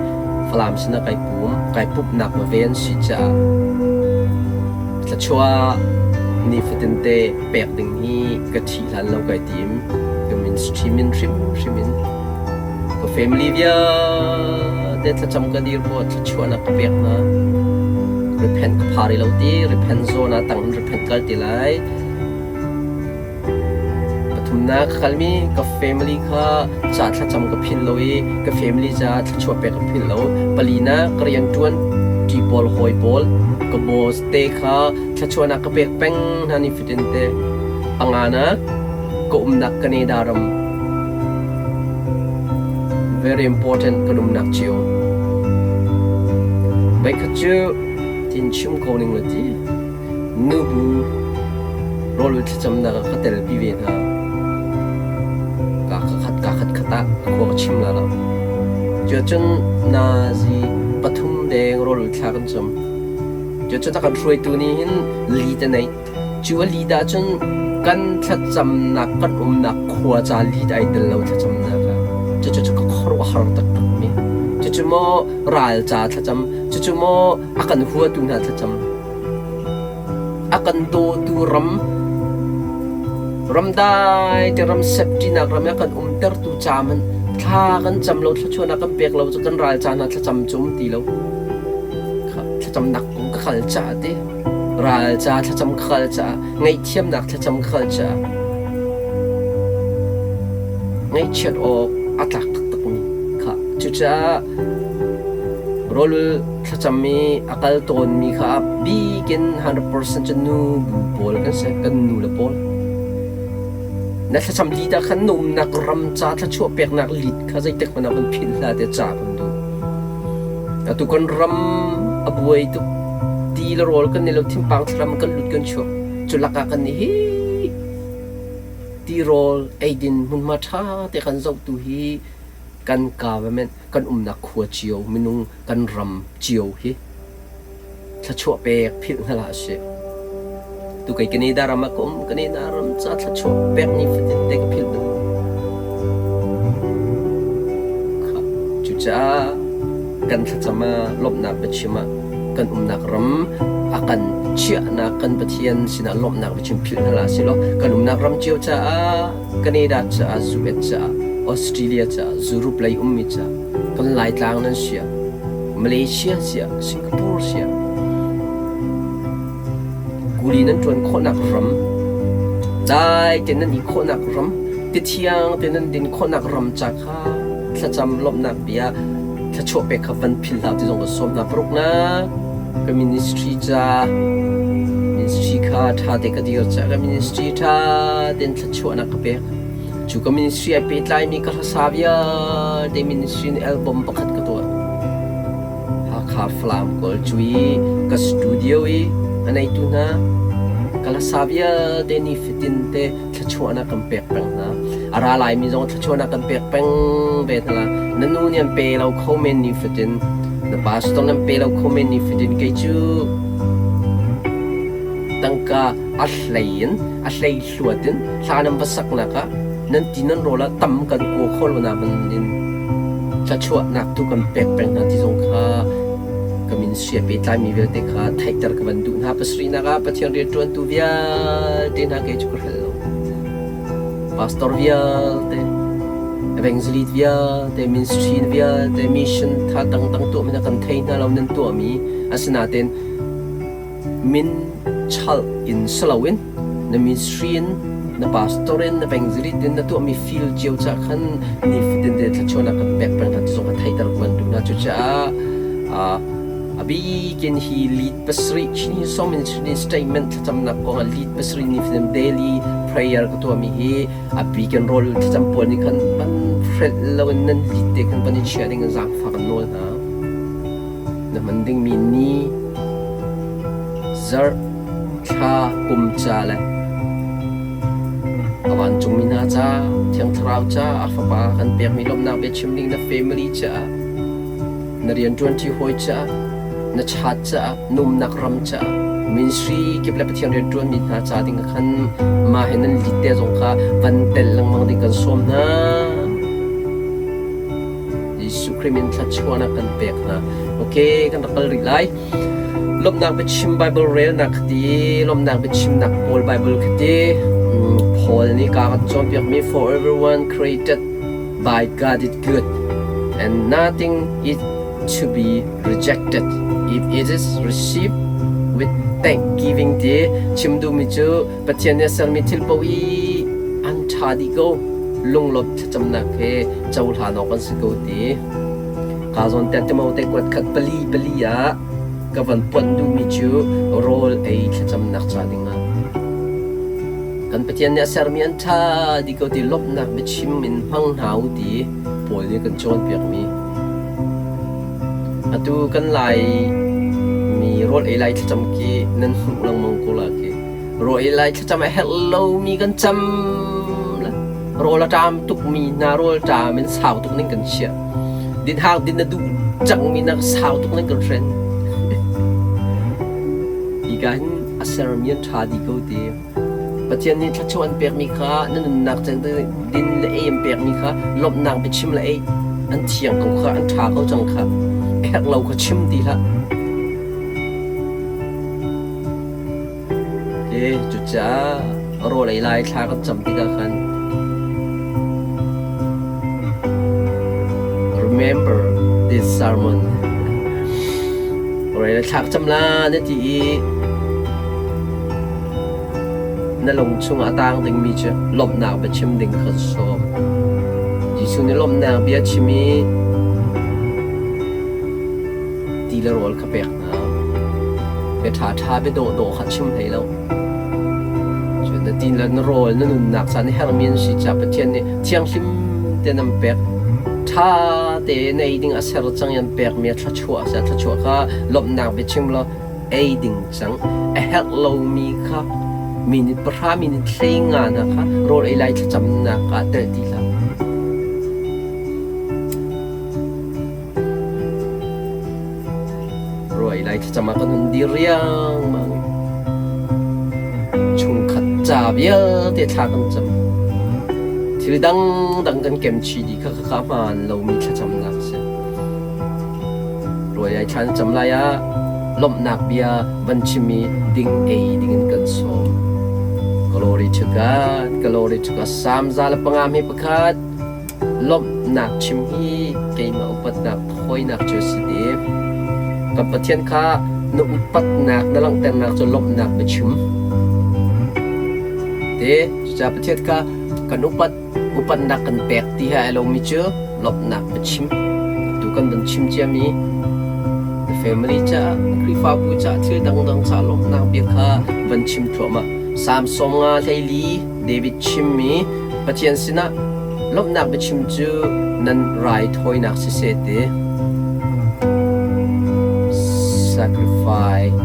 Falam sinah kai pum kai pumhnak va ve an si caah thluachuah nifatin te pek ding hi ka ṭhih hlan lo kai tim ka ministry min hrimhrim in Ka family vialte thlacam ka dir bu ah thluachuahnak ka pek hna. Repent ka phar i lo ti, repent zawn ah tang in repent kal ti lai. Pathumnak ka kalmi ka family kha ca thlacam ka philh lo i ka family caah thluachuah pek ka philh lo. Palinak ka rianṭuan ṭi pawl hawi pawl ka boss te kha thluachuahnak ka pek peng hna nifatin te. Panganak ka umnak Canada ram very important kan umnak cio. Voikhat cu tin chim ko ning la ti nubu rawl thlacamnak ah ka telpi ve hna. Ka khat ka khat khat ah khua ka chim la lo. Cuacun nazi pathum deng rawl thla kan cam. Cuacun a kan hruaitu nih hin li te nei Cu a lead ahcun kan thlacamnak kan umnak khua ca lead ai tel lo thlacamnak ah. Cucu cu ka khuaruahhar taktak mi. Cucu maw ral ca thlacam, cucu maw a kan huatu hna thlacam. A kan dawtu ram. Ramdai te ram safety-nak ram ah kan umtertu ca hmanh thla kan cam lo, thluachuahnak kan pek lo cu kan ral ca hna thlacam cu um ti lo. Thlacamnak kong ka kal caah ti ral ca thlacam ka kal caah ngaihthiamnak thlacam ka kal caah ngaihchiat awk a tlak taktakmi kha cucaah rawlul thlacam i a kal tawnmi kha a bikin 100% cu nu bu pawl kan si kan nu le pawl na thlacam lit ah khan na umnak ram ca thluachuah peknak lit kha zeitik hmanh ah van philh hlah tiah ca kan duh. Atu kan ram a buai tuk. Ti le rawl kan nei lo thinpang thlam kan lut kan chuak. Cu lakah kan nih hi tirawl eidin hmunhma ṭha te kan zohtu hi kan government kan umnak khua cio minung kan ram cio hi thluachuah pek philh hna hlah sih. Tu kei Canada ram ah ka um, Canada ram ca thluachuah pek ni fatin te ka philh bal. Cucaah kan thlacam ah lawmhnak biachim ah kan umnak ram a kan chiahnak kan Pathian sinah lawmhnak biachim philh hna hlah sih law kan umnak ram cio caah Canada caah US caah Australia caah Europe lei ummi caah kan Laitlang nan siah Malaysia siah Singapore siah kuli nan ṭuan khawhnak ram dai tein nan i khawhnak ram ti thiang tein nan din khawhnak ram ca kha thlacam lawmhnak bia thluachuah pek kha van philh hlah ti zong ka sawm hna. Paruknak ka ministry ca ministry kha ṭha te ka dir ca ka ministry ṭha tein thluachuahnak ka pek. Cu ka ministry ai pehtlaimi ka hlasa vialte ministry in album pakhat ka tuah. Hakha Falam Kawl cu i ka studio i a neitu hna ka hlasa vialte nifatin te thluachuahnak kan pek peng hna. A ra laimi zong thluachuahnak kan pek peng ve hna. Na nu nih an pe lo kho men nifatin, na pastor nih an pe lo kho men nifatin kei cu tangka a hlei in a hlei hluat in hla nan va saknak ah nan ti nan rawl ah tam kan kua kho lo nak in thluachuahnak tu kan pek peng hna ti zong kha ka ministry a pehtlaimi vialte kha theihter ka van duh hna. Pasarihnak ah Pathian rianṭuantu vialte hna kei cu ka hrelh lo. Pastor vialte, evangelist vialte, ministry vialte, mission tha dangdang tuahmi hna kan thei hna lo nan tuahmi asinain min chalh in si loin na ministry in na pastor in na evangelist in na tuahmi field cio ca khan nifatin te thluachuahnak kan pek peng hna ti zong kha theihter kan duh hna. Cucaah a bikin hi lead pasarih Chin Song Ministry statement thlacamnak kong ah lead pasarih nifatin daily prayer ka tuahmi hi a bikin rawl thlacam pawl nih khan van hrelh loin nan lead te khan van i chia ding in zaangfah kan nawl hna. Na hman dingmi ni zarh thla kum ca le a vancungmi hna ca Thiang Thlarau ca a Fapa kan pekmi lawmhnak biachim ding na family caah na rianṭuanṭi hawi caah na chat caah na umnak ram caah ministry kip le Pathian rianṭuanmi hna ca ding ah khan mah he nan lit te zong kha van tel lengmang ding kan sawm hna. Jesuh Khrih min thluachuahnak kan pek hna. Okay, kan rak kal rih lai. Lawmhnak biachim Bible relnak khati, lawmhnak biachimnak pawl Bible khati, Paul nih ka kan cawnpiakmi for everyone created by God is good and nothing is to be rejected if it is received with thanksgiving ti chim duhmi cu Pathian nih a sermi thil paoh i an ṭha dih ko. Lunglawmh thlacamnak he cohlan awk an si ko ti. Kaa zawn te Timote kuat khat pali pali ah ka van ponh duhmi cu rawl ei thlacamnak ca dingah. Kan Pathian nih a sermi an ṭha dih ko ti lawmhnak biachim in hmang hna u ti Paul nih kan cawnpiakmi. Atu kan Lai mi rawl ei lai thlacam khi nan hmuh lengmang ko la khi. Rawl ei lai thlacam a herh lomi kan cam la. Rawl a ṭam tukmi hna rawl ṭam in sau tuk ning kan chiah. Din hang din na duh cangmi nak sau tuk ning kan hren. Hika hin a sermi an ṭha dih ko ti. Pathian nih thluachuah an pekmi kha na nunnak din le ei an pekmi kha lawmhnak biachim le ei an thiang ko kha an ṭha ko cang kha a herh lo kha chim ti hlah. Okay, cucaah Rawl ei lai thla kan cam tikah khan remember this sermon. Rawl ei lai thla ka cam la na ti i na lung chungah a tang dingmi cu lawmhnak bia chim ding kha sawm. Jesuh nih lawmhnak bia chim i ti le rawl kha pek hna. Bia ṭhaṭha bia dawhdawh kha chim hlei lo. Cun na ti le na rawl na nunnak ca na herhmi an si caah Pathian nih thianghlim tein an pek. Ṭha tein ei ding a ser cang i an pekmi a thluachuah a si. A thluachuah kha lawmhnak bia chim law ei ding cang. A herh lomi kha minute pahra minute 15 hna kha rawl ei lai thlacamnak ah telh ti hlah. Ruai lai thlacam ah kan hun dir riangmang i chungkhat ca vialte thla kan cam. Thil dangdang kan kem chih dih kha khakha hmaan lomi thlacamnak a si. Ruai ai thla na cam lai ah lawmhnak bia van chim i ding ei dingin kan sawm. Glory to God, glory to God. Psalm 105 hi pakhat Lawmhnak chim hi keimah upatnak thawinak cu a si te. Kan Pathian kha na upatnak na langhternak cu lawmhnak na chim. Te, cucaah Pathian kha kan upat upatnak kan pek ti he ai lomi cu lawmhnak na chim. Tu kan van chim ciami na family caah, na Khrihfabu caah thil dangdang caah lawmhnak bia kha van chim thluahmah. Psalm 54 David chimmi Pathian sinah lawmhnak biachim cu nan raithawinak siseh ti. Sacrifice.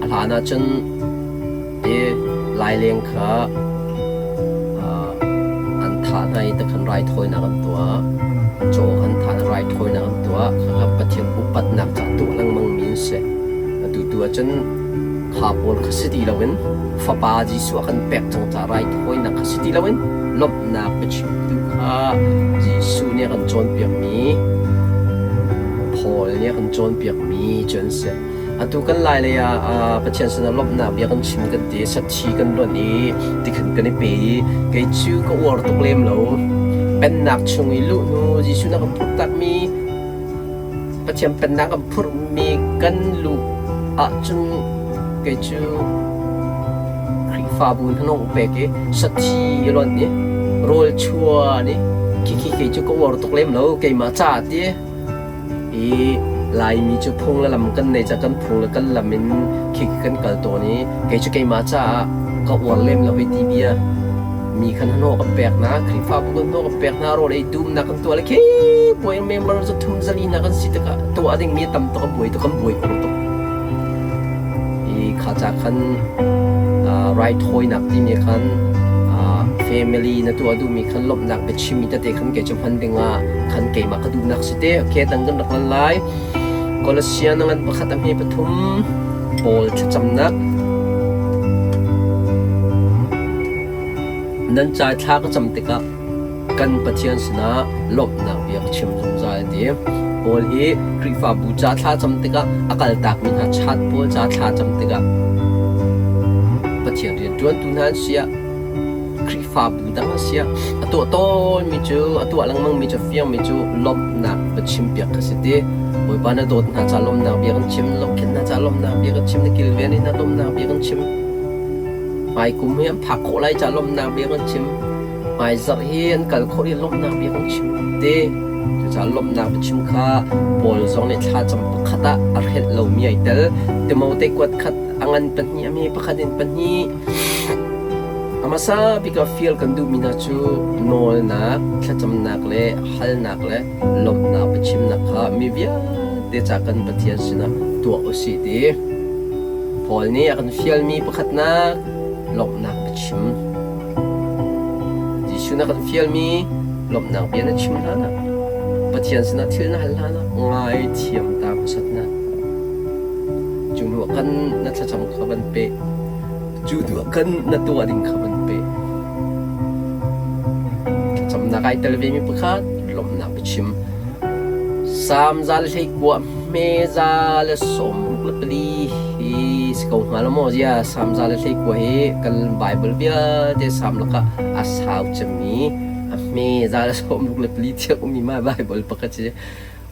A hlan ahcun hi laileng kha an thah hna i takhan raithawinak an tuah. Caw an thah i raithawinak an tuah. Khakha Pathian upatnak caah tuah lengmang mi an si. Atu tu ahcun kha pawl kha si ti loin Fapa Jesuh a kan pek cang caah raithawinak kha si ti loin lawmhnak biachimtu kha Jesuh nih a kan cawnpiakmi Paul nih a kan cawnpiakmi cu an si. Atu kan lai lei ah Pathian sinah lawmhnak bia kan chim kan ti, sathi kan luanh i tikhan kan i pe i kei cu ka uar tuk lem lo. Pennak chung i luh hnu Jesuh na kan phurhtakmi Pathian pennak an phurhmi kan luh ahcun kei cu Khrihfabu hnanawng pek i sathi i lonh i rawl chuan i khikhi kei cu ka uar tuk lem lo keimah ca ti i Laimi cu phung le lam kan nei ca kan phung le kan lam in khikhi kan kal tawn i kei cu keimah caah ka uar lem lo hei ti bia. Mi khan hnawh kan pek hna, Khrihfabu kan hnawh kan pek hna, rawl ei dumnak kan tuah le khi puai member za thum zali hna kan si tikah tuah dingmi a tam tuk, a buai tuk, kan buai ur tuk. I kha ca khan raithawinak timi khan family na tuah duhmi khan lawmhnak biachimmi tete khan kei cu hman dingah khan keimah ka duhnak si te. Okay, dang kan rak lan lai. Kolosian ngan pakhat a hme pathum Paul thlacamnak Nan ca thla ka cam tikah kan Pathian sinah lawmhnak bia ka chim zungzal a ti. Paul hi Khrihfabu ca thla cam tikah a kaltakmi hna chat pawl ca thla cam tikah Pathian rianṭuantu hna an si ah Khrihfabu dang an si ah a tuah tawnmi cu a tuah lengmangmi cu a fiangmi cu lawmhnak va chimpiak kha si ti. Bawipa na dawt hna ca lawmhnak bia kan chim, na zohkhenh hna ca lawmhnak bia kan chim, na kilven hna lawmhnak bia kan chim. Hmaikum hi an phak khawh lai caah lawmhnak bia kan chim. Hmaizarh hi an kal khawh i lawmhnak bia kan chim te. Cucaah lawmhnak biachim kha Paul zong nih thlacam pakhat ah a hrelh lomi ai tel. Timote kuat khat a ngan pahnih a hme pakhat in pahnih. A hmasa bik ah fial kan duhmi hna cu nawlnak, thlacamnak le halnak le lawmhnak biachimnak kha mi vialte ca kan Pathian sinah tuah u sih ti. Paul nih a kan fialmi pakhatnak lawmhnak biachim. Jesuh na kan fialmi lawmhnak bia na chim hlanah Pathian sinah thil na hal hlanah ngaithiam ta hmasat na. Cu hnu ah khan na thlacam kha van pe. Cu hnu ah khan na tuah ding kha van pe. Thlacamnak ai tel vemi pakhat lawmhnak biachim. Salm 121. hme 114 hi si ko hnga lo maw? Zia Salm 119 hi kan Bible vialte Salm lakah a sau cemmi a hme 164 tiang ummi ma Bible pakhat si.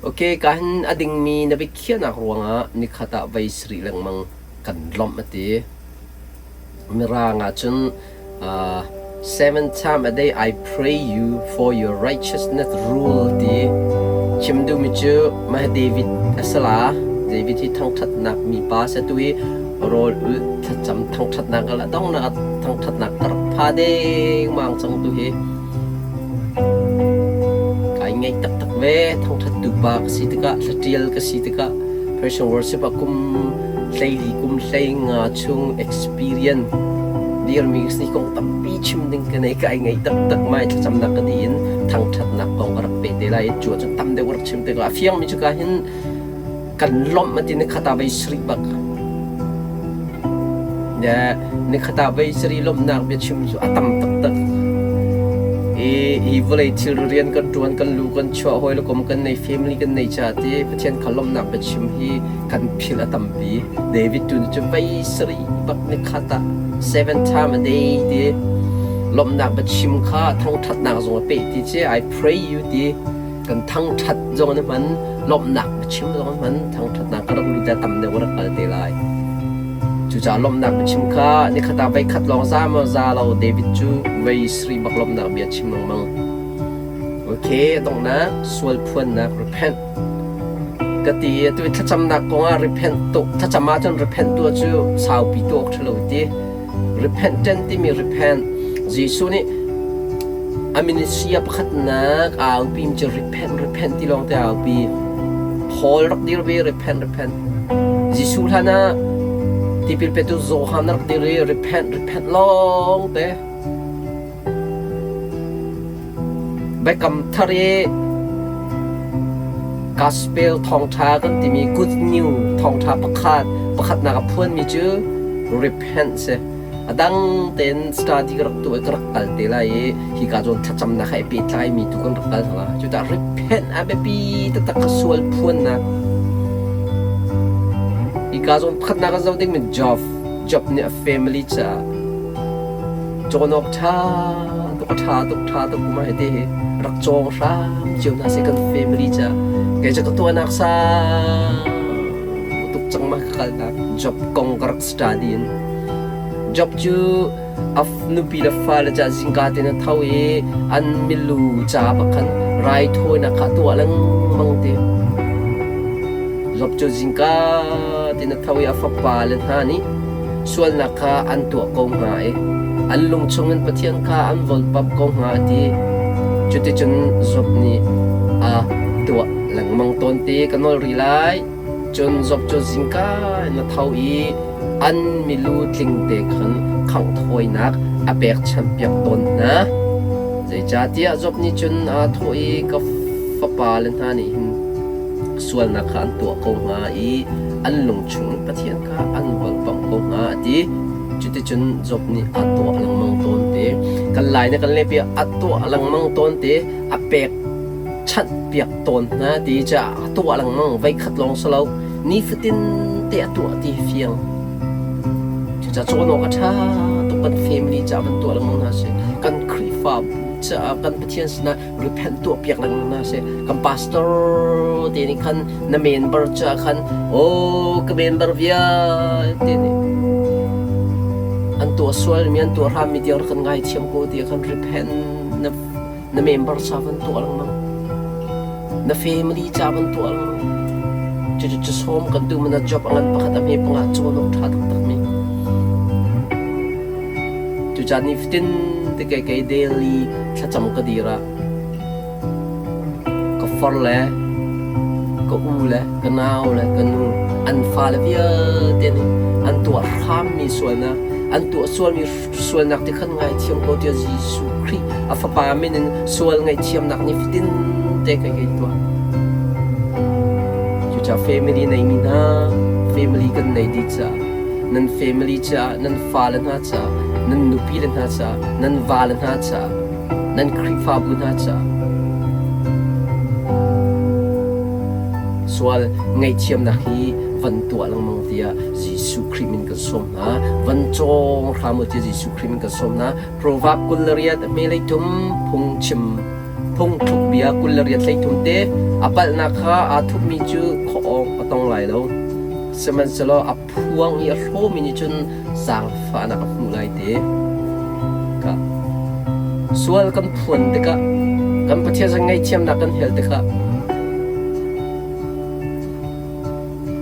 Ok, ka hin a dingmi na biakhiahnak ruangah nikhat ah voi sarih lengmang kan lawmh a ti. Mirang ahcun seven time a day I pray you for your righteousness rule ti chim duhmi cu mah David a si la. David hi thangṭhatnak mipa a si. Atu hi rawl ulh thlacam thangṭhatnak a donghnak ah thangṭhatnak ka rak pha dengmang cang tu hi. Kai ngaih taktak ve. Thangṭhattu pa ka si tikah, hlaṭial ka si tikah Christian worship ah kum 14 kum 15 chung experience dirmi si kong tampi chim ding ka nei kai ngei taktak mai thlacamnak ka ti in thangṭhatnak kong ka rak pe te lai cu cu tam deuh rak chim te ko a fiang mi cu ka hin kan lawmh ati ni khata vei sri bak ne ni khata vei sri lawmhnak bia chim cu a tam taktak i hi vawlei thil rian kan ṭuan kan lu kan chuah hawi le kom kan nei family kan nei cha ti Pathian kha lawmhnak bia chim hi kan philh a tampi. David tu nih cun vei sarih bak ni khat ah seven time a day ti lawmhnak biachim kha thangṭhatnak zong a peh ti ci I pray you ti kan thangṭhat zong an hman lawmhnak biachim zong an hman thangṭhatnak ka rak lut tam deuh rak kal te lai. Cucaah lawmhnak biachim kha nikhat ah voikhat lawng za maw za lo David cu vei sarih bak lawmhnak bia chim lengmang. Okay, donghnak sual phuannak repent Ka ti i atu i thlacamnak kongah repent tuk thlacam ahcun repent tuah cu saupi tuah awk ṭhalo ti. Repentant timi repent Jesuh nih a ministry ah pakhatnak aa aupi mi cu repent repent ti lawng te aa aupi. Paul rak dir ve repent repent. Jesuh hlan ah tipil petu Johan rak dir i repent repent lawng te. Biakam Thar i Gospel thawngṭha kan timi good news thawngṭha pakhat pakhatnak a phuanmi cu repent si. A dang tein study ka rak tuah i ka rak kal te lai i hika zawn thlacamnak he i pehtlaimi tu kan rak kal hna. Cucaah repent a biapi taktak ka sual phuannak. Hika zawn pakhatnak kan zoh dingmi Job. Job nih a family caah Cawn awk ṭha tuk a ṭha tuk ṭha tuk ma hiti hi rak cawng hram cio hna sih kan family caah kei cu ka tuahnak sang tuk cang ma ka kalnak job kong ka rak study in job cu a nupi le fale ca zingka tein a tho i an milu ca pakhan raithawinak kha tuah lengmang ti job cu zingka tein a tho i a fapa le hna nih Sualnak kha an tuah ko hnga i an lung chungin Pathian kha an volpamh ko hnga a ti. Cuticun Job nih a tuah lengmang tawn ti ka nawl rih lai. Cun Job cu zingka in a tho i an milu tlingte khan khangh thawinak a pekchanhpiak tawn hna. Zeicahtiah Job nih cun aa thawh i ka fapale hna nih hin sualnak kha an tuah ko hnga i an lung chungin Pathian kha an volpamh ko hnga a ti. Cuticun Job nih a tuah lengmang tawn te. Kan lai na kan lehpi a tuah lengmang tawn te, a pek chanh piak tawn hna ti caah a tuah lengmang voikhat lawng si lo nifatin te a tuah ti fiang. Cucaah cawn awk a ṭha tuk kan family caah van tuah lengmang hna sih. Kan Khrihfabu caah kan Pathian sinah repent tuah piak lengmang hna sih. Kan pastor te nih khan na member caah khan oh ka member vialte nih an tuah sualmi an tuah hrammi tiang rak kan ngaithiam ko ti khan repent na na member ca van tuah lengmang na family ca van tuah lengmang cucu cu sawm kan duh na job a ngan pakhat a hme panga cawn awk ṭha taktak mi cucaah nifatin te kei kei daily thlacam ka dir ah Ka far le ka u le ka nau le ka nu an fale vialte nih an tuah hrammi sualnak, an tuah sualmi sualnak ti khan ngaithiam ko tiah Jesuh Khrih a Fapa min in sual ngaihthiamnak nifatin te kai kai tuah. Cucaah family neimi hna, family kan nei dih caah, nan family caah, nan fale hna caah, nan nupi le hna caah, nan vale hna caah, nan Khrihfabu hna caah. Sual ngaihthiamnak hi van tuah lengmang tiah Jesuh Khrih min kan sawm hna. Van cawng hram u tiah Jesuh Khrih min kan sawm hna. Proverb 28 hmelei thum phungchim phungthluk bia 28 hleithum te a palhnak kha aa thupmi cu khuaawng a tong lai lo. Sihmanhsehlaw a phuang i a hlawmi nih cun zaangfahnak a hmuh lai te. Ka sual kan phuan tikah kan Pathian sin ngaihthiamnak kan hel tikah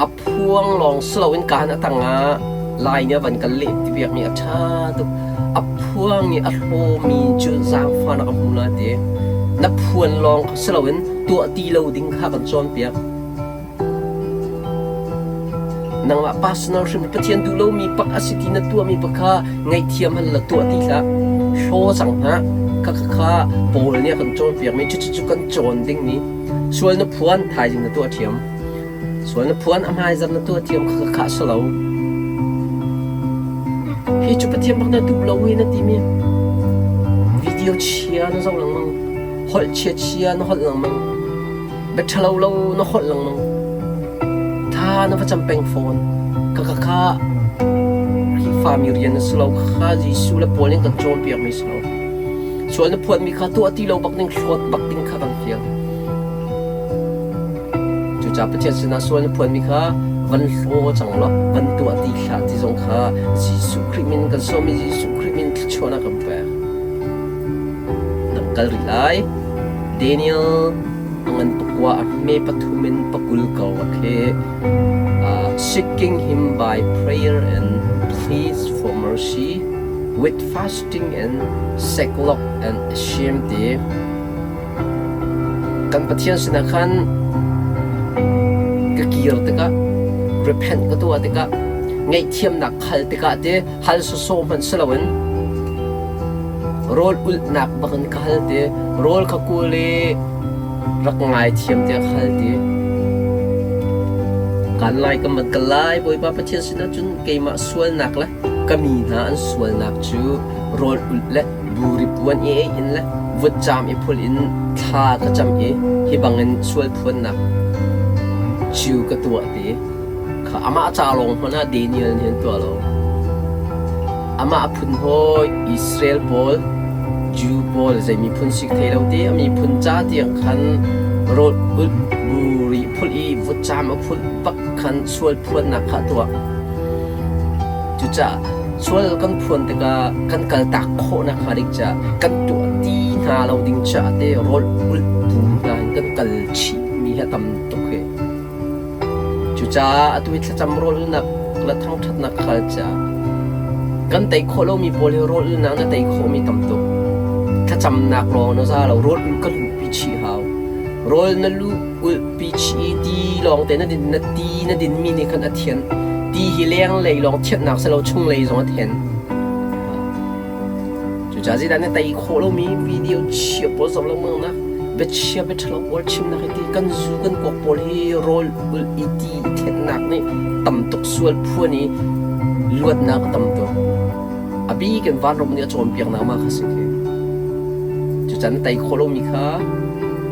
a phuang lawng si loin kaan a tangah lai nih a van kan leh ti piakmi a ṭha tuk. A phuang i a hlawmi cu zaangfahnak a hmu lai ti. Na phuan lawng si loin tuah ti lo ding kha kan cawnpiak. Nangmah personal hrim Pathian duh lomi pak a si ti na tuahmi pak kha ngaihthiam hal la tuah ti hlah. Hlaw cang hlah. Kha kha kha Paul nih a kan cawnpiakmi cucu kan cawn dingmi sual na phuan thaizing na tuah ṭhiam. Sual na phuan a hmaizar na tuah thiam kha kha si lo. Hi cu Pathian bak na duh lo i na timi video chia na zoh lengmang, holh chia chia na holh lengmang, bia ṭhalo lo na holh lengmang, tha na va cam peng fawn. Ka ka kha Khrihfami rian na si lo, kha Jesuh le Paul nih kan cawnpiakmi si lo. Sual na phuanmi kha tuah ti lo bak ding, hlawt bak ding kha kan fial. Cucaah Pathian sinah sual na phuanmi kha van hlaw cang law van tuah ti hlah ti zong kha Jesuh Khrih min kan sawm i Jesuh Khrih min thluachuahnak kan pek. Dang kal rih lai. Daniel a ngan pakua a hme pathum in pakul ko khi seeking him by prayer and pleas for mercy with fasting and sackcloth and shame ti Kan Pathian sinah khan ka kir tikah, repent ka tuah tikah, ngaihthiamnak hal tikah te hal sawsawh hmanh si loin rawl ulhnak bak in ka hal te, rawl kha kawl i rak ngaithiam tiah ka hal te. Kan lai ka mat ka lai Bawipa Pathian sinah cun keimah sualnak le ka mi hna an sualnak cu rawl ulh le buri puan i ei in le vutcaam i phul in thla ka cam i hi bangin sual phuannak cu ka tuah ti kha amah ca lawng hmanh ah Daniel nih an tuah lo. Amah a phun hawi Israel pawl, Jew pawl zei miphun si thei lo ti a miphun ca tiang khan rawl ulh buri phulh i vutcaam a phulh bak khan sual phuannak kha a tuah. Cucaah sual kan phuan tikah kan kaltak khawhnak hnga ding caah kan tuah ti hna lo ding caah te rawl ulh bu hna in kan kal chihmi hi a tam tuk hi. Cucaah atu hi thlacam rawl ulnak le thangṭhatnak khal caah kan tei khawh lomi pawl hi rawl ulnak na tei khawhmi tam tuk. Thlacamnak lawng na za lo, rawl ul ka luhpi chih hau. Rawl na luh ulhpi chih i ti lawng te na din na ti na dinmi nih khan a thian. Ti hi lenglei lawng thianhnak si lo chunglei zong a then. Cucaah zeidah na tei khawh lomi video chia pawl zoh lengmang nak biachia biaṭhalo pawl chimnak hi ti kan zu kan kuak pawl hi rawl ulh i ti i thennak nih tam tuk sual phuan i luatnak a tam tuk. A bik in vanram nih a cawnpiaknak mah kha si khi. Cucaah na tei khawh lomi kha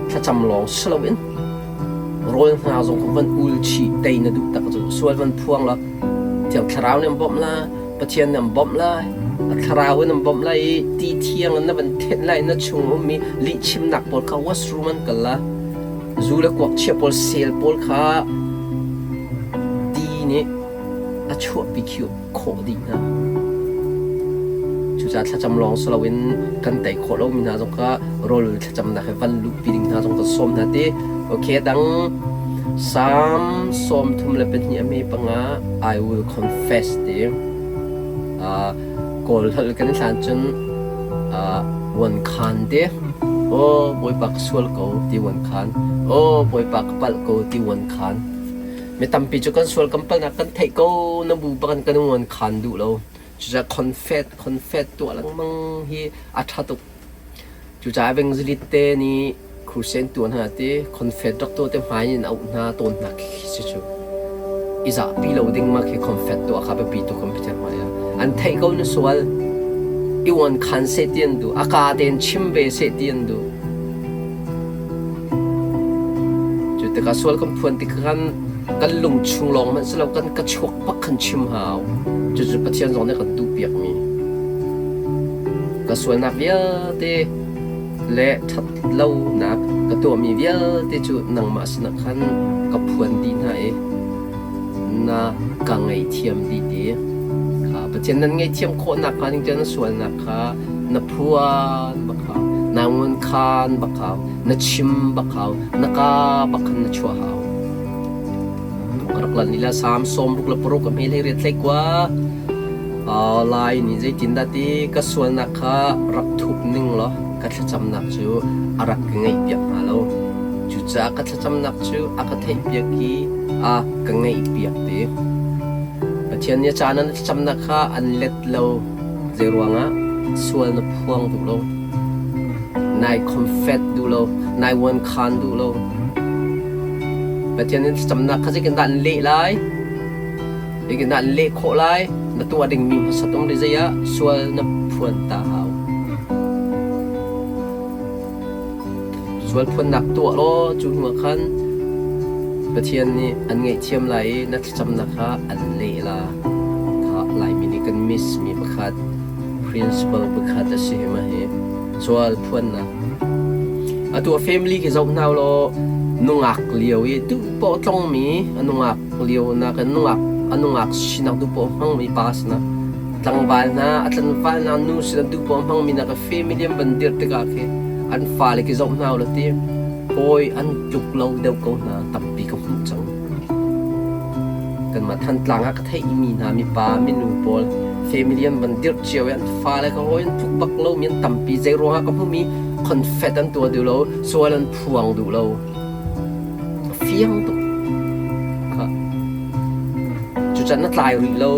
thlacam lawng si loin rawl hna zong kha van ul chih tei na duh tak cu sual van phuang la Thiang Thlarau nih an bawmh la Pathian nih an bawmh lai a thlarau in an bawmh lai i ti thiang in na van thenh lai na chung ummi lihchimnak pawl kha washroom an kal la zu le kuak chia pawl sel pawl kha ti nih a chuahpi khiu khawh dih hna. Cucaah thlacam lawng si loin kan tei khawh lomi hna zong kha rawl thlacamnak he van luhpi ding hna zong kan sawm hna ti. Okay, dang Psalm 32 a me panga I will confess ti. Kawl holh kan hlan cun wan khan ti. Oh Bawipa ka sual ko ti wan khan. Oh Bawipa ka palh ko ti wan khan. Mi tampi cu kan sual kan palhnak kan theih ko na bu bak in kan uan khan duh lo. Cucaah confess confess tuah lengmang hi a ṭha tuk. Cucaah evangelist te nih crusade tuah hna ti confess rak tuah te hmai in auh hna tawn hna khi si cu. I zahpi lo ding ma khi confess tuah kha biapi tuk kan Pathian hmai ah. An theih ko na sual. I uan khan seh ti an duh. A kaa tein chim ve seh ti an duh. Tikah sual kan phuan tik khan kan lung chung lawng hmanh si lo kan ka chuak bak khan chim hau. Cucu Pathian zong nih a kan duhpiakmi. Ka sualnak vialte le ṭhat lonak ka tuahmi vialte cu nangmah sinah khan ka phuan dih hna i na ka ngaihthiam dih ti. Kha Pathian nan ngaihthiam khawhnak hnga ding tiah na sualnak kha na phuan bak hau, naa ngunkhan bak hau, na chim bak hau, na kaa bak khan na chuah hau. Ka rak lan lila Salm 66 a hme hlei riat hlei kua. Lai nih zeitindah ti ka sualnak kha rak thup ning law ka thlacamnak cu a rak ka ngaihpiak hnga lo. Cucaah ka thlacamnak cu a ka theihpiak i a ka ngaihpiak ti. Pathian nih a caan ah na thlacamnak kha an let lo. Zeiruangah? Sual na phuang duh lo. Nai confess duh lo. Nai uankhan duh lo. Pathian nih thlacamnak kha zeitindah an leh lai? Zeitindah an leh khawh lai? Na tuah dingmi hmasat um rih zei ah sual na phuan ta hau. Sual phuannak tuah law cu hnuah khan Pathian nih an ngaihthiam lai i na thlacamnak kha an leh la. Kha Laimi nih kan miss mi pakhat principle pakhat a si hi ma hi sual phuannak. Atu a family khi zoh hna law nungak lio i duh poh tlongmi a nungak lio nak in nungak a nungak sinak duh poh hmangmi pa sinak tlangval hna a tlangval hna nu sinak duh poh hmangmi nak family an van dirh tikah khi an fale khi zoh hna ulaw ti hawi an tluk lo deuh ko hna tampi ka hmuh cang. Kanmah Thantlang ah ka theihmi hna mipa minu pawl family an van dirh cio i an fale ka hawi an tluk bak lomi an tampi zei ruangah ka hmuhmi confet an tuah duh lo sual an phuang duh lo a fiang tuk kha cucan na tlai rih lo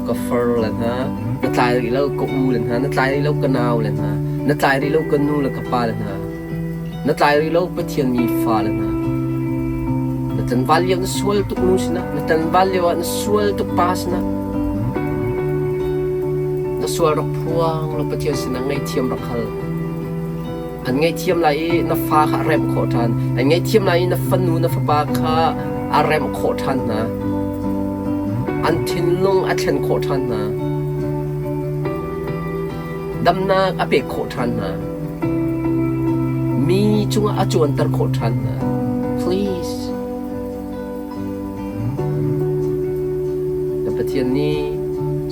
ka far le hna na tlai rih lo ka u le hna na tlai rih lo ka nau le hna na tlai rih lo ka nu le ka pa le hna Na tlai rih lo Pathian mi fale hna. Na tlanval lio na sual tuk nu sinah, na tlanval lio ah na sual tuk pa sinah, na sual rak phuang law Pathian sinah ngaihthiam rak hal. An ngaihthiam lai i na fa kha a remh khawh ṭhan. An ngaihthiam lai i na fanu na fapa kha a remh khawh ṭhan hna. An thinlung a thlen khawh ṭhan hna. Damnak a pek khawh ṭhan hna. Mi cungah a cuanter khawh ṭhan hna. Please. Na Pathian nih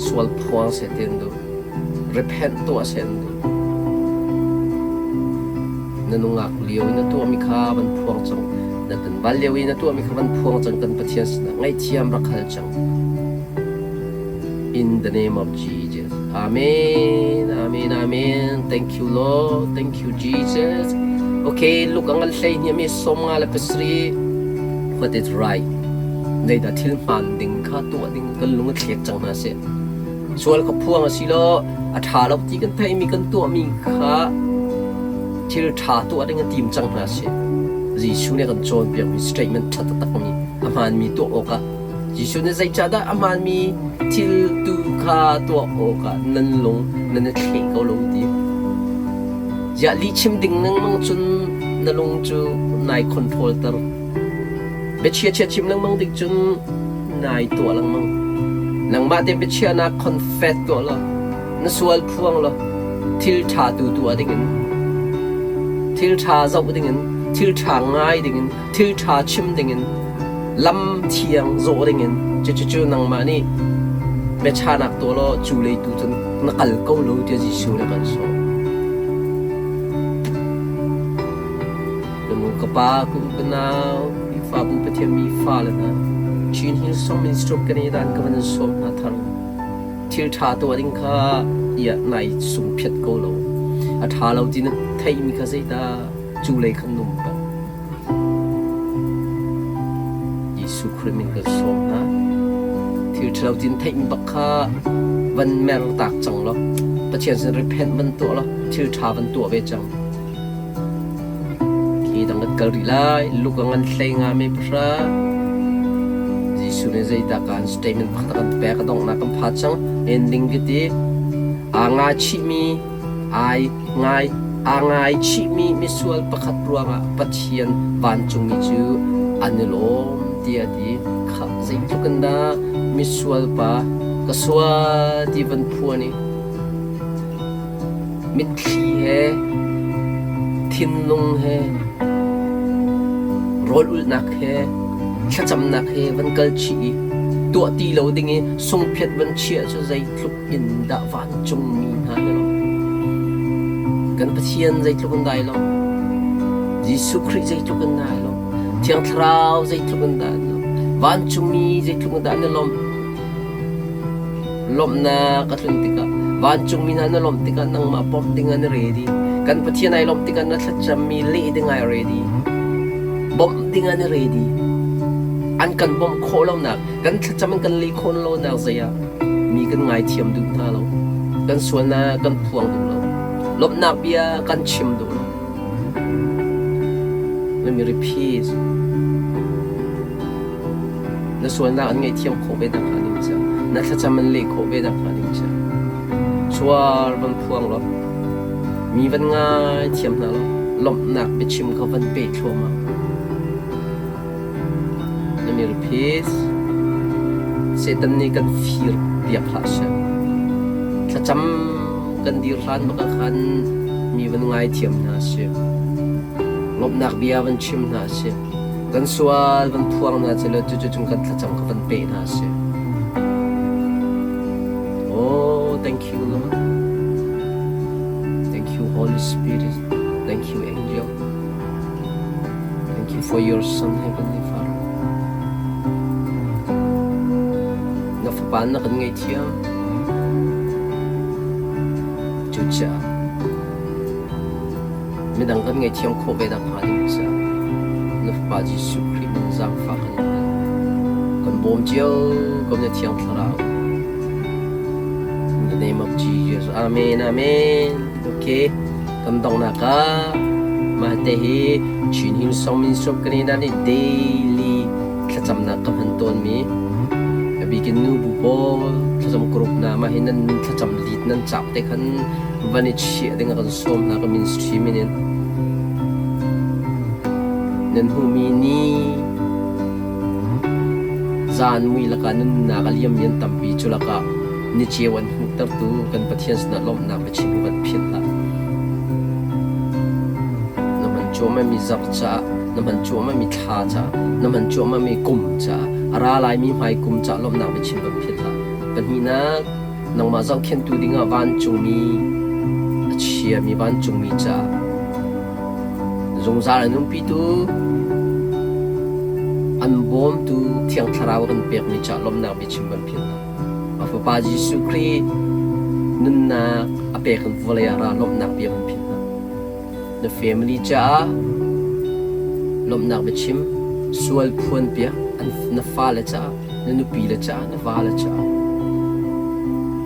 sual phuang seh ti an duh. Repent tuah seh an duh. Na nungak lio i na tuahmi kha van phuang cang. Na tanval lio i na tuahmi kha van phuang cang kan Pathian sinah ngaihthiam rak hal cang. In the name of Jesus. Amen. Amen. Amen. Thank you, Lord. Thank you, Jesus. Okay, look ang hlei ni mi som nga le pasri. What is right? Nei da thil hman ding kha tuah ding kan lung a thlek cang hna se. Sual ka phuang a si lo, a tha lo ti kan theih mi kan tuah mi kha thil tha tuah ding a tim cang hna se. Jesuh nih kan cawnpiak mi statement tha taktak mi a hmaan mi tuah awkah Jesuh nih zeicahdah a hmaanmi thil tu kha tuah awkah nan lung nan i thleh ko lo ti? Ziah lihchim ding lengmang cun na lung cu nai control ter. Biachia chia chim lengmang ding cun nai tuah lengmang. Nangmah te biachiahnak confess tuah law, na sual phuang law, thil ṭha tu tuah dingin, thil ṭha zoh dingin, thil ṭha ngai dingin, thil ṭha chim dingin lam thiang zawh dingin cucu nangmah nih biachanak tuah law cu lei tu cun na kal ko lo tiah Jesuh nih a kan sawm. Ka nu ka pa ka u ka nau Khrihfabu Pathian mi fale hna Chin Hillsong Ministry of Canada in ka van in sawm hna thar thil ṭha tuah ding kha iah nai sungphiat ko lo a ṭha lo ti na theihmi kha zeidah cu lei khan num pah Jesuh Khrih min kan sawm hna. Thil ṭhalo tin theihmi bak kha van mer tak cang law Pathian sin repent van tuah law thil ṭha van tuah ve cang. Khi dang kan kal rih lai. Luka ngan hlei nga me pahra. Jesuh nih zeidah kan statement pakhat a kan pek a donghnak kan pha cang. Ending ka ti. Aa nga chihmi ai ngai aa ngaichihmi misual pakhat ruangah Pathian vancungmi cu An i lawm tiah a ti. Khah zeitluk in dah misual pa ka sual ti van phuan i mitthli he thinlung he rawl ulhnak he thlacamnak he van kal chih i tuah ti lo ding i sungphiat van chiah cu zeitluk in dah vancungmi hna na lawm. Kan Pathian zeitluk in dah ai lawm. Jesuh Khrih zeitluk in dah ai lawm. Thiang Thlarau zeitluk in dah an lawm. Vancungmi zeitluk in dah an i lawmh. Lawmhnak a tlun tikah vancungmi hna na lawmh tikah nangmah bawmh ding an i ready. Kan Pathian ai lawmh tikah na thlacammi leh ding ai ready. Bawmh ding an i ready. An kan bawmh khawh lonak, kan thlacam in kan leh khawh lonak zei ah mi kan ngaithiam duh hna lo. Kan sualnak kan phuang duh lo. Lawmhnak bia kan chim duh lo. Let me repeat. Na sualnak an ngaihthiam khawh ve nakhnga ding ca, na thlacam an leh khawh ve nakhnga ding ca. Sual van phuang law, mi van ngaithiam hna law, lawmhnak biachim kha van pe thluahmah. Let me repeat. Satan nih kan fir piak hlah seh. Thlacam kan dir hlan bak ah khan mi van ngaithiam hna sih. Lawmhnak bia van chim hna sih. Kan sual van phuang hna sih law cucu cung kan thlacam kha van pe hna sih. Oh, thank you Lord. Thank you Holy Spirit. Thank you Angel. Thank you for your Son, Heavenly Father. Na fapa na kan ngaihthiam. Cucaah midang kan ngaihthiam khawh ve nakhnga ding caah na fapa Jesuh Khrih min zaangfah kan in hal. Kan bawm cio ko na Thiang Thlarau. In the name of Jesus. Amen. Amen. Okay. Kan donghnak ah mah te hi Chin Hillsong Ministry of Canada nih daily thlacamnak ka hman tawnmi a bikin nu bu pawl thlacam group hna mah hi nan thlacam lead nan cauk te khan van i chiah ding ah kan sawm hna ka ministry min in nan hmuhmi ni zan mui lakah nunnak a liammi an tampi cu lakah ni ceu an hmuhtertu kan Pathian sinah lawmhnak biachim hi van philh hlah. Na hman cuahmahmi zarh caah, na hman cuahmahmi thla caah, na hman cuahmahmi kum caah, a ra laimi hmai kum caah lawmhnak biachim van philh hlah. Pahnihnak, nangmah zohkhenhtu dingah vancungmi a chiami vancungmi caah zungzal an umpitu an bawmtu Thiang Thlarau kan pekmi caah lawmhnak biachim van philh hlah. A Fapa Jesuh Khrih nunnak a pek in vawlei ah ra lawmhnak bia kan philh hna. Na family caah lawmhnak biachim, sual phuan piak, na fale caah, na nupi le caah, na vale caah.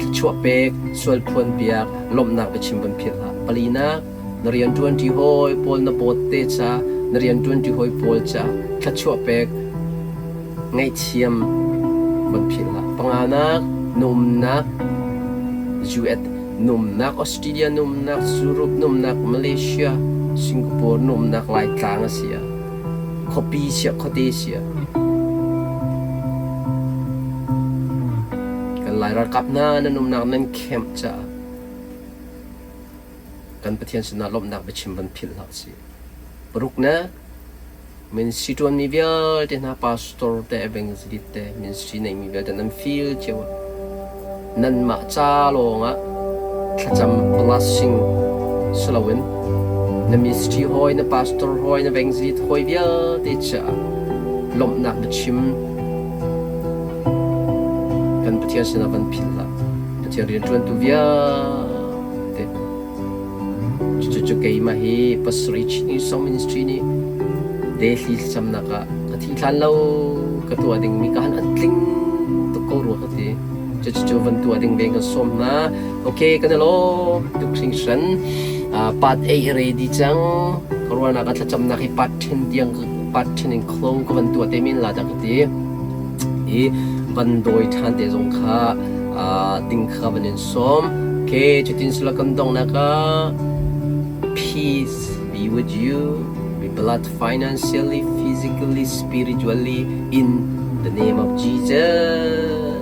Thluachuah pek, sual phuan piak, lawmhnak biachim van philh hlah. Palinak, na rianṭuanṭi hawi pawl na bawtte ca, na rianṭuanṭi hawi pawl caah thluachuah pek, ngaihthiam van philh hlah. Panganak, na umnak US na umnak Australia na umnak Europe na umnak Malaysia Singapore na umnak Laitlang a si ah khuapi siah khuate siah kan Lai ralkap hna nan umnak nan camp caah kan Pathian sinah lawmhnak biachim van philh hlah sih. Paruknak, Ministry ṭuanmi vialte hna pastor te evangelist te ministry neimi vialte nan feel cio ah nanmah ca lawngah thlacam blessing si loin na ministry hawi na pastor hawi na evangelist hawi vialte caah lawmhnak biachim kan Pathian sinah van philh hlah. Pathian rianṭuantu vialte Cucu keimah hi pasarih Chin Song Ministry nih Delhi thlacamnak ah ka thi hlan lo ka tuah dingmi ka han an tling tuk ko rua ka ti. Cucu van tuah ding ve kan sawm hna. Okay, kan i lawm tuk hringhran. Part 8 ready cang. Ka ruahnak ah thlacamnak hi part 10 tiang part 10 in close ka van tuah te men la dah ka ti. I van dawi ṭhan te zong kha ding kha van in sawm. Okay, cutin sila kan donghnak ah peace be with you, be blessed financially, physically. physically, spiritually in the name of Jesus.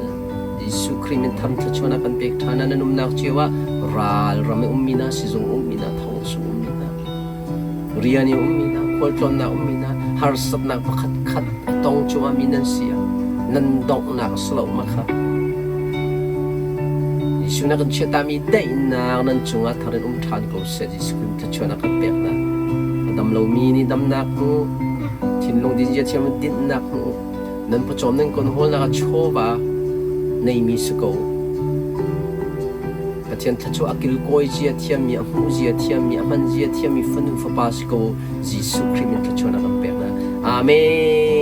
Jesuh Khrih min tham thluachuahnak kan pek ṭhan. Nan umnak cio ah ral ram i ummi hna, sizung ummi hna, thong chung ummi hna, rian i ummi hna, khualtlawnnak ummi hna, harsatnak pakhat khat a tong cuahmah mi nan si ah nan donghnak a si lo ma kha. Jesuh na kan chiatami daihnak nan cungah thar in um ṭhan ko seh. Jesuh Khrih thluachuahnak kan pek hna. A dam lomi nih damnak hmu, thinlung dinzia thiam in dinhnak hmu, nan pawcawm nan kon hawlnak ah chawva neimi si ko. Pathian thluachuah a kilkawi zia thiammi, a hmuh zia thiammi, a hman zia thiammi fanu fapa si ko. Jesuh Khrih min thluachuahnak kan pek hna. Amen.